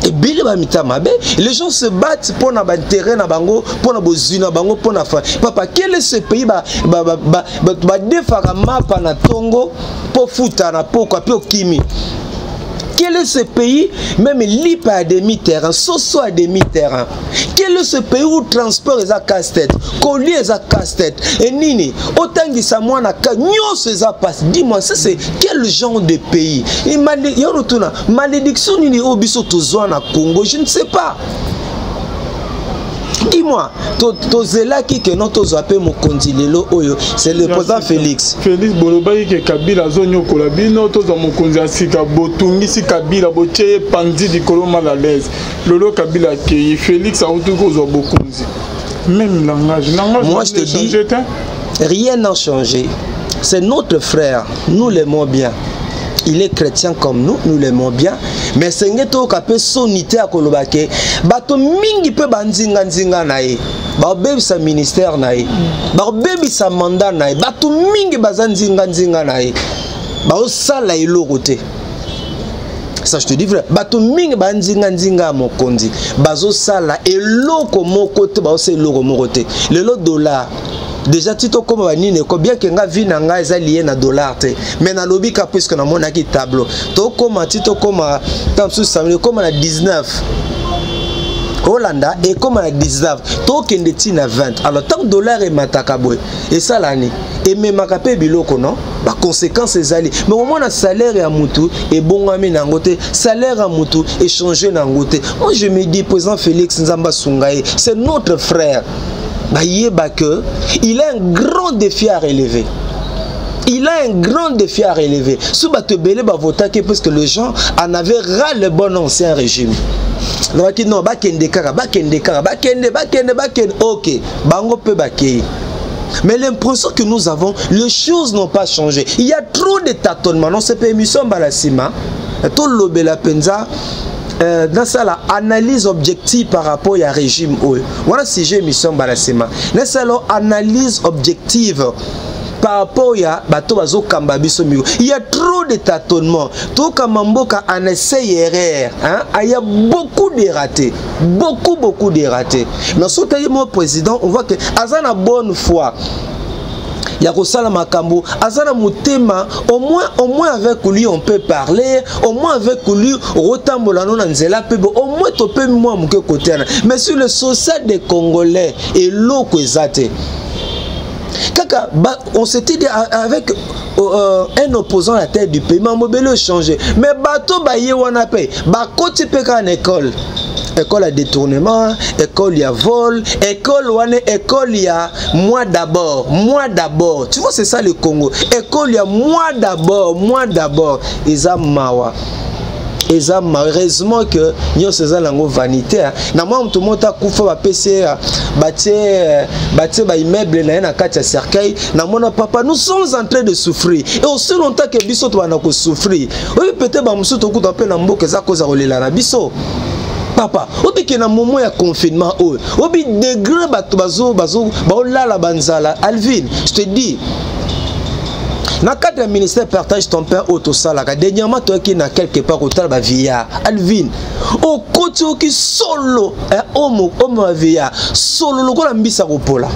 Ebele bamitema mabe. Les gens se battent mpo na baintérêt na bango, mpo na bozwi na bango, mpo na fa. Papa, quel est ce pays badefaka mapa na ntongo mpo futa na pokwa mpe okimi? Quel est ce pays, même lipa à demi-terrain, soso à demi-terrain? Quel est ce pays où transport est à casse-tête, colis est à casse-tête, et nini, otangisa mwana ka nyonso eza passe? Dis-moi, ça c'est quel genre de pays? Yonotuna, malédiction nini oyo biso tozwa na Congo? Je ne sais pas. Dis-moi, tozelaki ke non, tozwa mpe mokonzi lelo oyo, c'est le président Félix. Félix, bolobaki ke Kabila azonyokola bino, tozwa mokonzi ya sika. Botungisi Kabila, botie ye pandi likolo, mal à l'aise. Lelo Kabila akei, Félix auti kozwa bokonzi, même langage, langage. Moi, je te dis, rien n'a changé. C'est notre frère, nous l'aimons bien, il est chrétien comme nous, nous l'aimons bien, mais senge toyoka mpe soni te ya koloba ke bato mingi mpe banzinganzinga na ye bakobebisa ministère na ye, bakobebisa mandat na ye. Bato mingi baza nzinganzinga na ye, baosala eloko te. Ça, je te dis vrai, bato mingi banzinganzinga ya mokonzi bazosala eloko moko te, baosala eloko moko te. Lelo dollar déjà ti tokóma banini eko, bien ke nga vie na ngai eza lié na dollar te, mais nalobi ka puisque namonaki tableau, tokóma ti tokóma ta mosusu samedi ekóma na 19, olanda ekóma na 19, tokende ti na 20. Alors ntango dollar emataka boye, esala nini? Ememaka mpe biloko, non? Baconséquence ezali, mais omona salaire ya mutu ebongwami na yango te, salaire ya mutu echange na yango te. Moi, je me dis, président Félix, Nzambe asunga ye, c'est notre frère. Bayeba que il a un grand défi à relever, il a un grand défi à relever. So bato ebele bavotaki parce que les gens en avaient ras le bon ancien régime. Nabaki non, bakende kaka, bakende kaka, bakende, bakende, bakende. Ok, bango mpe bakei, mais l'impression que nous avons, les choses n'ont pas changé. Il y a trop de tâtonnements. Non, c'est pas émission mbala nsima tolobela mpenza, nasala analyse objective par rapport ya régime oyo wana. Sujet émission mbala nsima, nasala analyse objective par rapport ya bato bazokamba biso miko. Il y a trop de tâtonnements. Tokamba mboka en essai erreur, hein? Il y a beaucoup de ratés, beaucoup, beaucoup de ratés. Mais soki otali mo président, on voit que aza na bonne foi ya kosala makambo, aza na motema. Au moins avec lui on peut parler, au moins avec lui okotambola no na nzela mpe bo, au moins topemi mwa moke kote wana. Mais sur le social des Congolais, eloko eza te kaka ba, on s'était dit avec un opposant à la tête du pays, mambo ebele changé. Mais bato baye wana mpe bakoti mpe kaka na école, école ya détournement, école ya vol, école wana, école ya moi d'abord, moi d'abord. Tu vois, c'est ça le Congo, école ya moi d'abord, moi d'abord. Eza mawa, eza malheureusement que nyonso eza nango vanité. Na mwa moto moko akufa, bapesi ye, batie baimmeuble na ye na kati ya cercueil. Namona papa, nous sommes en train de souffrir, et aussi longtemps que biso tobanda kosouffrir oyo, peut-être bamosusu tokuta mpe na mboka eza koza kolela na biso. Papa, obike na moment ya confinement oyo, obi degré bato bazo baolala banzala. Alvin, je te dis, na cadre ya ministère Partage ton pain oyo tosalaka dernièrement, toyaki na quelque part kotala bavieillard. Alvin, okoti oki solo omo omo ya vieillard, solo lokola mbisa kopola.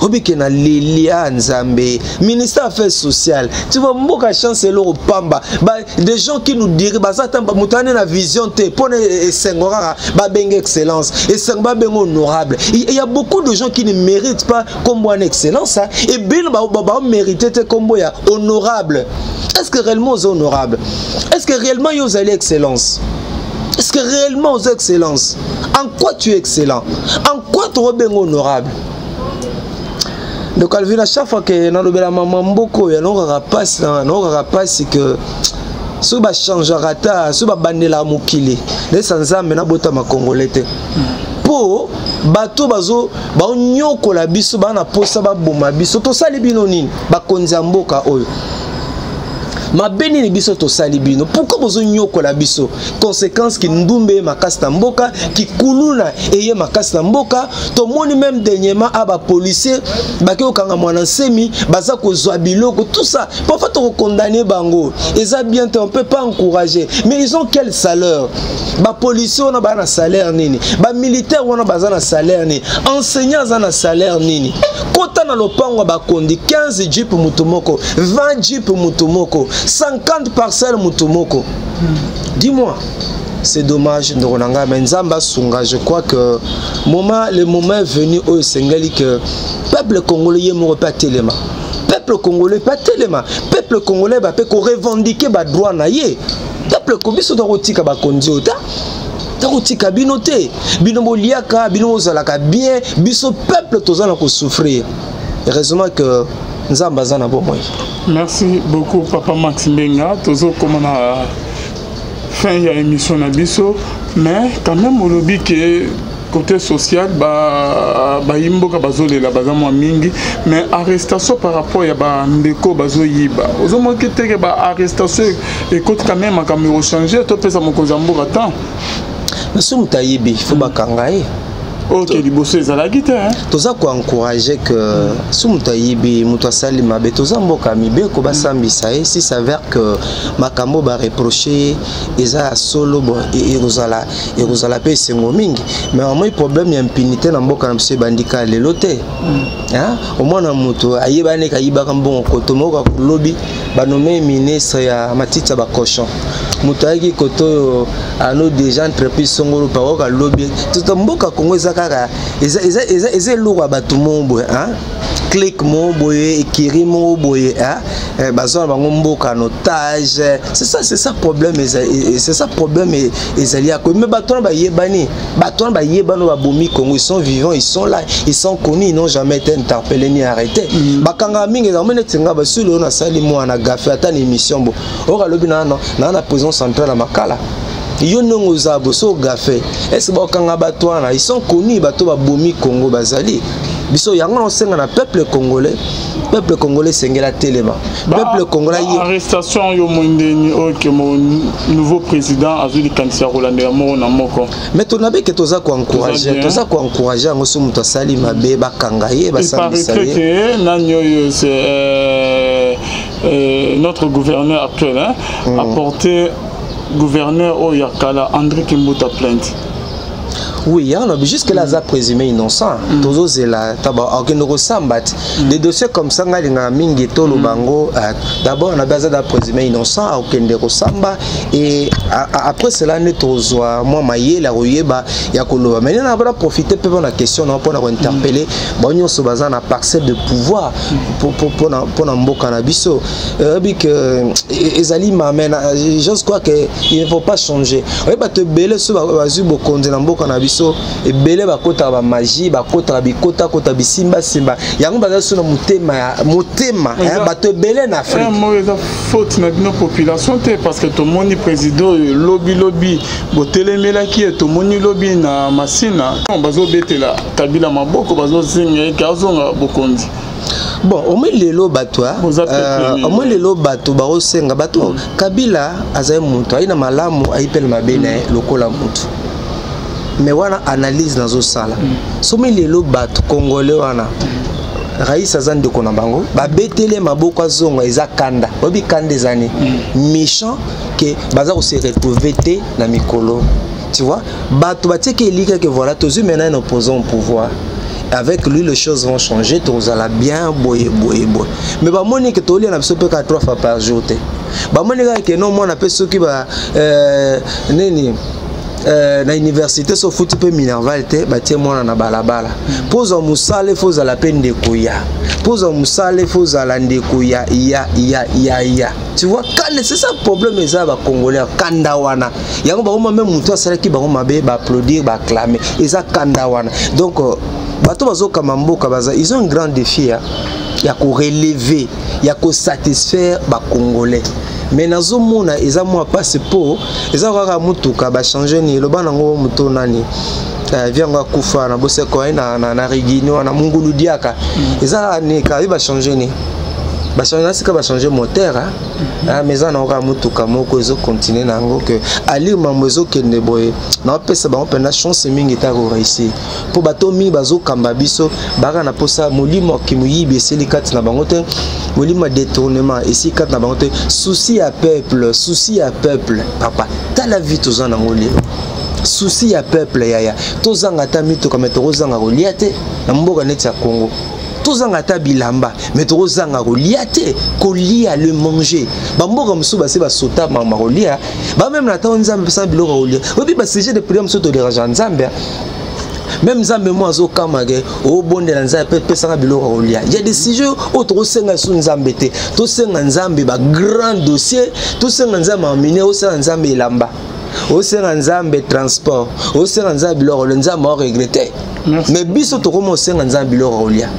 Obike na lelia Nzambe, ministère affaires sociales, tu vois, mboka chance eloko pamba ba, des gens qui nous diraient baza ata moto ane na vision te mpona esengo kaka babenge excellence, esengo babenge honorable. Il y a beaucoup de gens qui ne méritent pas kombo wana excellence, hein. Ebele bamérite te kombo ya honorable. Est ce que réellement oza honorable? Est ce que réellement yo ozali excellence? Est ce que réellement oza excellence? En quoi tu es excellent? En quoi tokobenga honorable? Donc Alvin, à chaque fois que nalobela mama mboka oyo, naokaka mpasi, naokaka mpasi ke soki bachangeaka ata, soki babandelaka mokili nayesa Nzambe nabotama Congolais te, mpo bato bazo baonyokola biso, baa na posa baboma biso. Tosali bino nini, bakonzi ya mboka oyo? Mabe nini biso tosali bino? Pourquoi bozonyokola biso? Conséquence, kindumba eye makasi na mboka, kikuluna eye makasi na mboka. Tomoni même dernièrement a bapolicier bake kokanga mwana nsemi, baza kozwa biloko, tout ça. Parfois tokokondamner bango, eza bien te, on peut pas encourager, mais ils ont quel salaire? Bapolicier wana baza na salaire nini? Bamilitaire wana baza na salaire nini? Enseignant aza na salaire nini? Kota na lopango ya bakondi, 15 jeep motu moko, 20 jeep motu moko, 50 parcelle motu moko. Dis-moi, c'est dommage, ndeko na ngai, mais Nzambe asunga. Je crois que moment, le moment est venu oyo esengeli que peuple congolais ye moko mpe atelema, peuple congolais mpe atelema, peuple congolais bape korevendiquer badroit na ye. Peuple ko biso tokotika bakonzi oyo ta. Takotika bino te. Bino boliaka, bino bozalaka bien, biso peuple toza na kosouffrir. Heureusement que Nzambe aza na bomoi. Merci beaucoup, papa Max Mbenga. Tozokoma na fin ya émission na biso, mais quand même olobi ke côté social bayimboka bazolela, baza mwa mingi, mais arrestation par rapport ya bandeko bazoyiba, ozomoki teke baarrestation ekoti quand même, makambo ekochange. Topesa mokonzi ya mboka temps. Mais so moto ayibi, faut bakanga ye. Ok, liboso ezalaki te, hein? Toza koencourage que so moto ayibi, moto asali mabe, toza mboka ya mibeko, basambisa ye. Si s'avère que makambo bareproche ye eza ya solo, bon, ekozala mpe esengo mingi. Mais amoi problème ya impunité na mboka na biso ebandika lelo te. Hein? Omwana moto ayebani ayibaka mbongo koto moko, lobi banome ministre ya matiti ya bacochon. Moto ayaki koto oyo ano déjà entreprise songolo pakoka lobi. Toto mboka Kongo eza kaka eza eloko ya bato moko boye, hein? Clique moko boye, ekiri moko boye, hein? Bazwa na bango mboka en otage. C'est ça problème, c'est ça problème ezali ya koyi. Mais bato wana bayebani, bato wana bayebani oyo babomi Congo, ils sont vivants, ils sont là, ils sont connus, ils n'ont jamais été interpellés ni arrêtés. Bakangaka mingi, ezalaka neti nga basuli oyo nasali mwana gafe ata na émission bo oyo alobi na prison centrale ya Makala. Yo ndenge oza bo so ogafe ese bakokanga bato wana, ils sont connus. Bato babomi Congo bazali biso. Yango na osenga na peuple congolais, peuple congolais esengeli atelema, peuple congolais Arrestation yo mondeni oyo ke mo nouveau président azwi likanisi ya kolandela moko na moko. Mais tonabi ke toza koencourage, toza koencourage yango. So moto asali mabe, bakanga ye, basambisa ye. Ke nani oyo, c'est notre gouverneur actuel, hein, apporté gouverneur oyo ya kala André Kimbuta plainte. Oui, yango jusque là aza présumé innocent. Tozozela taba akende kosamba te. Des dossiers comme ça, ngai alingaka mingi toloba yango. D'abord nabi aza da présumé innocent, akokende kosamba et après cela nde tozwa mwa mayele ya koyeba ya koloba. Mais nde na profite mpe mpona question na mpona kointerpeller bango nyonso baza na parcelle de pouvoir mpona mboka na biso. Oyebi ke ezali mame, j'ose croire que il ne faut pas changer. Oyebi bato ebele so bazwi bokonzi na mboka na biso, ebele bakotaka bamagie, bakotaka bikotakota, bisimbasimba. Yango baza so na motema ya motema, bato ebele na Afrique. Moko eza faute na bino population te, parce que tomoni président oyo lobilobi botelemelaki ye, tomoni lobi na Masina bazobetela Kabila maboko, bazozinga eke azonga bokonzi. Bon, omoi lelo bato, omoi lelo bato baosenga bato. Kabila azali moto ayi na malamu, ayi mpe na mabe na ye lokola motu. Mais wana analyse nazosala. Somi lelo bato congolais wana, rais aza ndeko na bango, babetele maboko azonga, eza kanda. Oyebi kanda eza nini? Méchant ke baza kose retrouver te na mikolo. Tu vois, bato batiaki elika ke voilà, tozwi maintenant un opposant au pouvoir, avec lui les choses vont changer, tozala bien boye boye boye. Mais bamoni ke tolia na biso mpe kaka trois fois par jour te. Bamoni kaka ke no mwana mpe soki ba nini na université, so ofuti mpe minerval te, batie mwana na balabala. Mpo ozwa mosala, efo ozala mpe ndeko ya, mpo ozwa mosala, efo ozala ndeko ya ya ya ya ya. Tu vois, kanda, c'est ça problème eza ya bacongolais. Kanda wana yango bango mame moto asalaki bango mabe, baapplaudir, baacclame. Eza kanda wana. Donc bato bazokamba mboka baza, ils ont un grand défi ya korelever, ya kosatisfaire bacongolais. Mais nazomona eza mwa mpasi, mpo eza kaka motuka bachange nini, eloba nango moto nani, viango akufa na boseko ye na rigini wana mungulu diaka. Eza kaka ni kabi bachange nini, bachange na sika, bachange moteur, mais eza nango kaka motuka moko, ezocontinue na yango ke alire mambo ezokende boye. Naopesa bango mpenza chance mingi ta koréussir, mpo bato mingi bazokamba biso baka na mposa molimo ya moyibi esili kati na bango te, molimo ya détournement esili kati na bango te. Souci ya peuple, souci ya peuple, papa, tala vie toza nango lelo. Souci ya peuple, yaya, tozanga ata mituka, me tokozanga kolia te. Na mboka neti ya Congo, tozanga ata bilamba, me tokozanga kolia te. Kolia, le manger, bamboka mosusu base basota mama kolia bameme na ntango Nzambe pesana biloko ya kolia. Oyebi basujet de prière mosusu toderange Nzambe, même Nzambe mo azokama ke obondela Nzambe mpe pesanga biloko ya kolia. Ya des sujets oyo tokosenga esu Nzambe te. Tosenga Nzambe bagrand dossier, tosenga Nzambe amine, osenga Nzambe elamba. Osenga Nzambe transport, osenga Nzambe biloko, le Nzambe aoregrete. Mais biso tokoma osenga Nzambe biloko kolia.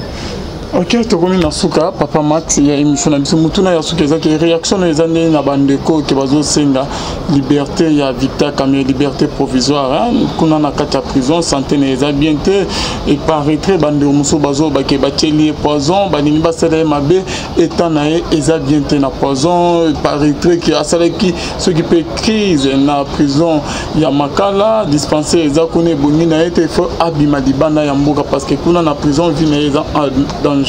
Ok, tokomi na suka, papa Max, ya émission na biso. Mutuna ya suka ezaki réaction na eza ndenge na bandeko ke bazosenga liberté ya Victor Kamerhe, liberté provisoire, hein? Kuna na kati ya prison, santé na eza bien te, et paraîtrait bandeko mosusu bazoba ke batieli ye poison, balingi basala ye mabe, état na ye eza bien te na poison. Paraîtrait ke asalaki soki mpe crise na prison ya Makala, dispensaire eza kuna ebongi na ye te, faut abima libanda ya mboka parce que kuna na prison vie na ye eza en danger.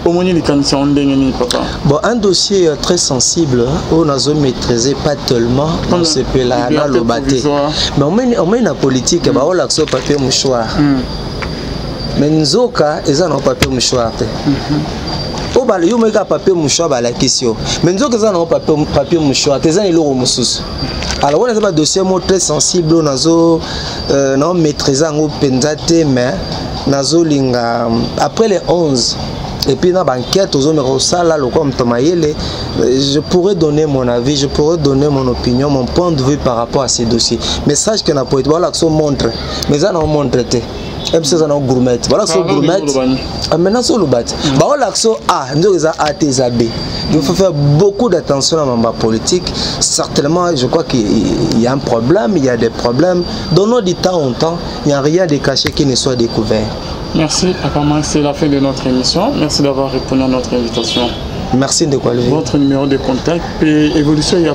Omoni likanisi yango ndenge nini, papa? Bon, un dossier très sensible oyo nazo maîtriser pas tellement, nasepela naloba te, mais omoni na politique baolakisa papier mouchoir, mais nzoka eza na papier mouchoir te. Oyo yo moyi kaka papier mouchoir balakisi yo, mais nzoka eza nango papier mouchoir te, eza na eloko mosusu. Alors wana eza badossier moko très sensible oyo nazo nao maîtrise yango mpenza te, mais nazolinga après les 11 et puis na baenquête ozomeka kosala lokola moto mayele, je pourrais donner mon avis, je pourrais donner mon opinion, mon point de vue par rapport à ces dossiers. Mais sache que na poete balakisa montre, mais eza na montre te, MC, eza na gourmette. Balakisa gourmette maintenant, so oloba te, baolakisa A, nzoka eza A te, eza B. Il faut faire beaucoup d'attention à ma politique. Certainement, je crois qu'il y a un problème, il y a des problèmes. Donnons du temps au temps, il n'y a rien de caché qui ne soit découvert. Merci, papa Max, c'est la fin de notre émission. Merci d'avoir répondu à notre invitation. Merci de quoi. Votre numéro de contact et évolution, il y a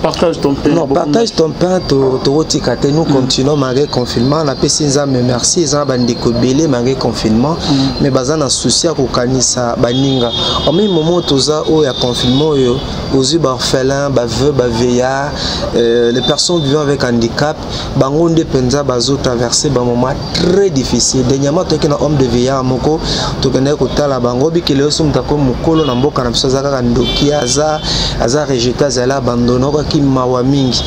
Partage ton pain. Non, Partage ton pain, tokotika te. Nous continuons malgré confinement. Napesi Nzambe merci, eza na bandeko ebele malgré confinement, mais baza na souci ya kokanisa baninga. Omi moment toza oyo ya confinement oyo, ozwi baorphelin, baveuve, bavieillard, les personnes vivant avec handicap, bango nde mpenza bazotraverse bamoment très difficile. Dernièrement toyaki na home de vieillard moko, tokendaki kotala bango. Bikele oyo so moto akomi mokolo na mboka na biso, aza kaka ndoki, aza rejeté, azali abandonné, okaki mawa mingi.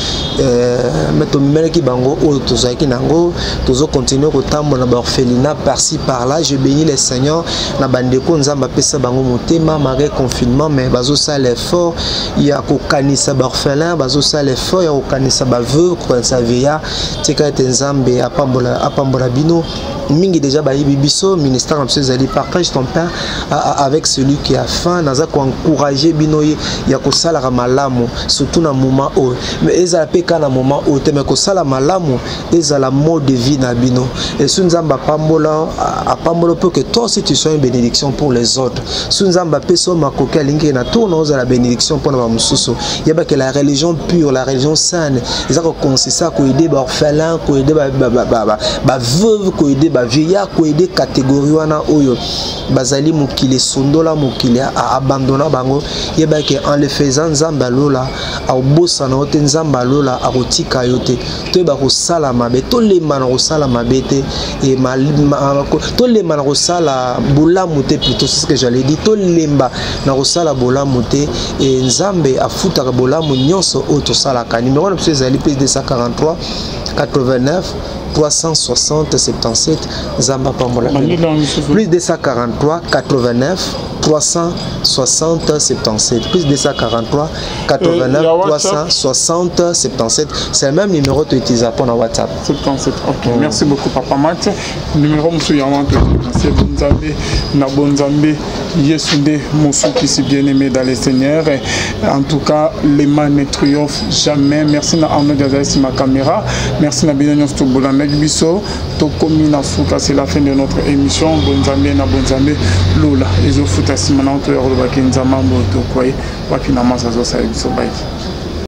Mais tomemelaki bango oyo tozalaki nango. Tozocontinue kotambola na baorphelinat par-ci par-là. Je bénis le Seigneur na bandeko Nzambe apesa bango motema malgré confinement, mais bazosala effort ya kokanisa baorphelin, bazosala effort ya kokanisa baveuve, kokanisa vieillard. Tika ete Nzambe apambola, apambola bino mingi. Déjà bayebi biso, ministère na biso ezali Partage ton pain avec celui qui a faim. Naza koencourage bino ye ya kosalaka malamu, surtout na moment oyo, mais ezala mpe kaka na moment oyo te, mais kosala malamu ezala mode de vie na bino. Esu Nzambe apambola, apambola mpo que toi aussi tu sois une bénédiction pour les autres. Su Nzambe apesi oyo makoki, alingi na tour na ozala bénédiction mpona bamosusu. Yebake la religion pure, la religion saine eza kokonsiste koaider baorphelin, koaider baveuve, koaider bavieillard, koaider catégorie wana oyo bazali mokili esondola, mokili abandona bango. Yebake en le faisant, Nzambe alola akobosana yo te, Nzambe alola akotika yo te. Toyeba kosala mabe, tolemba na kosala mabe te, tolemba na kosala bolamu te plutôt, c'est ce que j'allais dire, tolemba na kosala bolamu te. E Nzambe afutaka bolamu nyonso oyo tosalaka. Numéro na biso ezali plus 243 89 360 77. Nzambe apambola. Plus 243 89 360 77, plus 243 89 360 77. C'est le même numéro tu utilises pour na WhatsApp. 77, ok. Merci beaucoup, papa Mat. Numéro mosusu yango wana. Merci bonzambe na bonzambe, Yesu nde mosukisi. Bien aimé dans le Seigneur, en tout cas, le mal ne triomphe jamais. Merci na Arnaud azali nsima caméra. Merci na bino nyonso tobolandaki biso. Tokomi na suka, c'est la fin de notre émission. Bonzambe na bonzambe, lola ezofuta nsima na toya kolobaki nzambe ambo tokwaye wapi na masa azosala biso baki.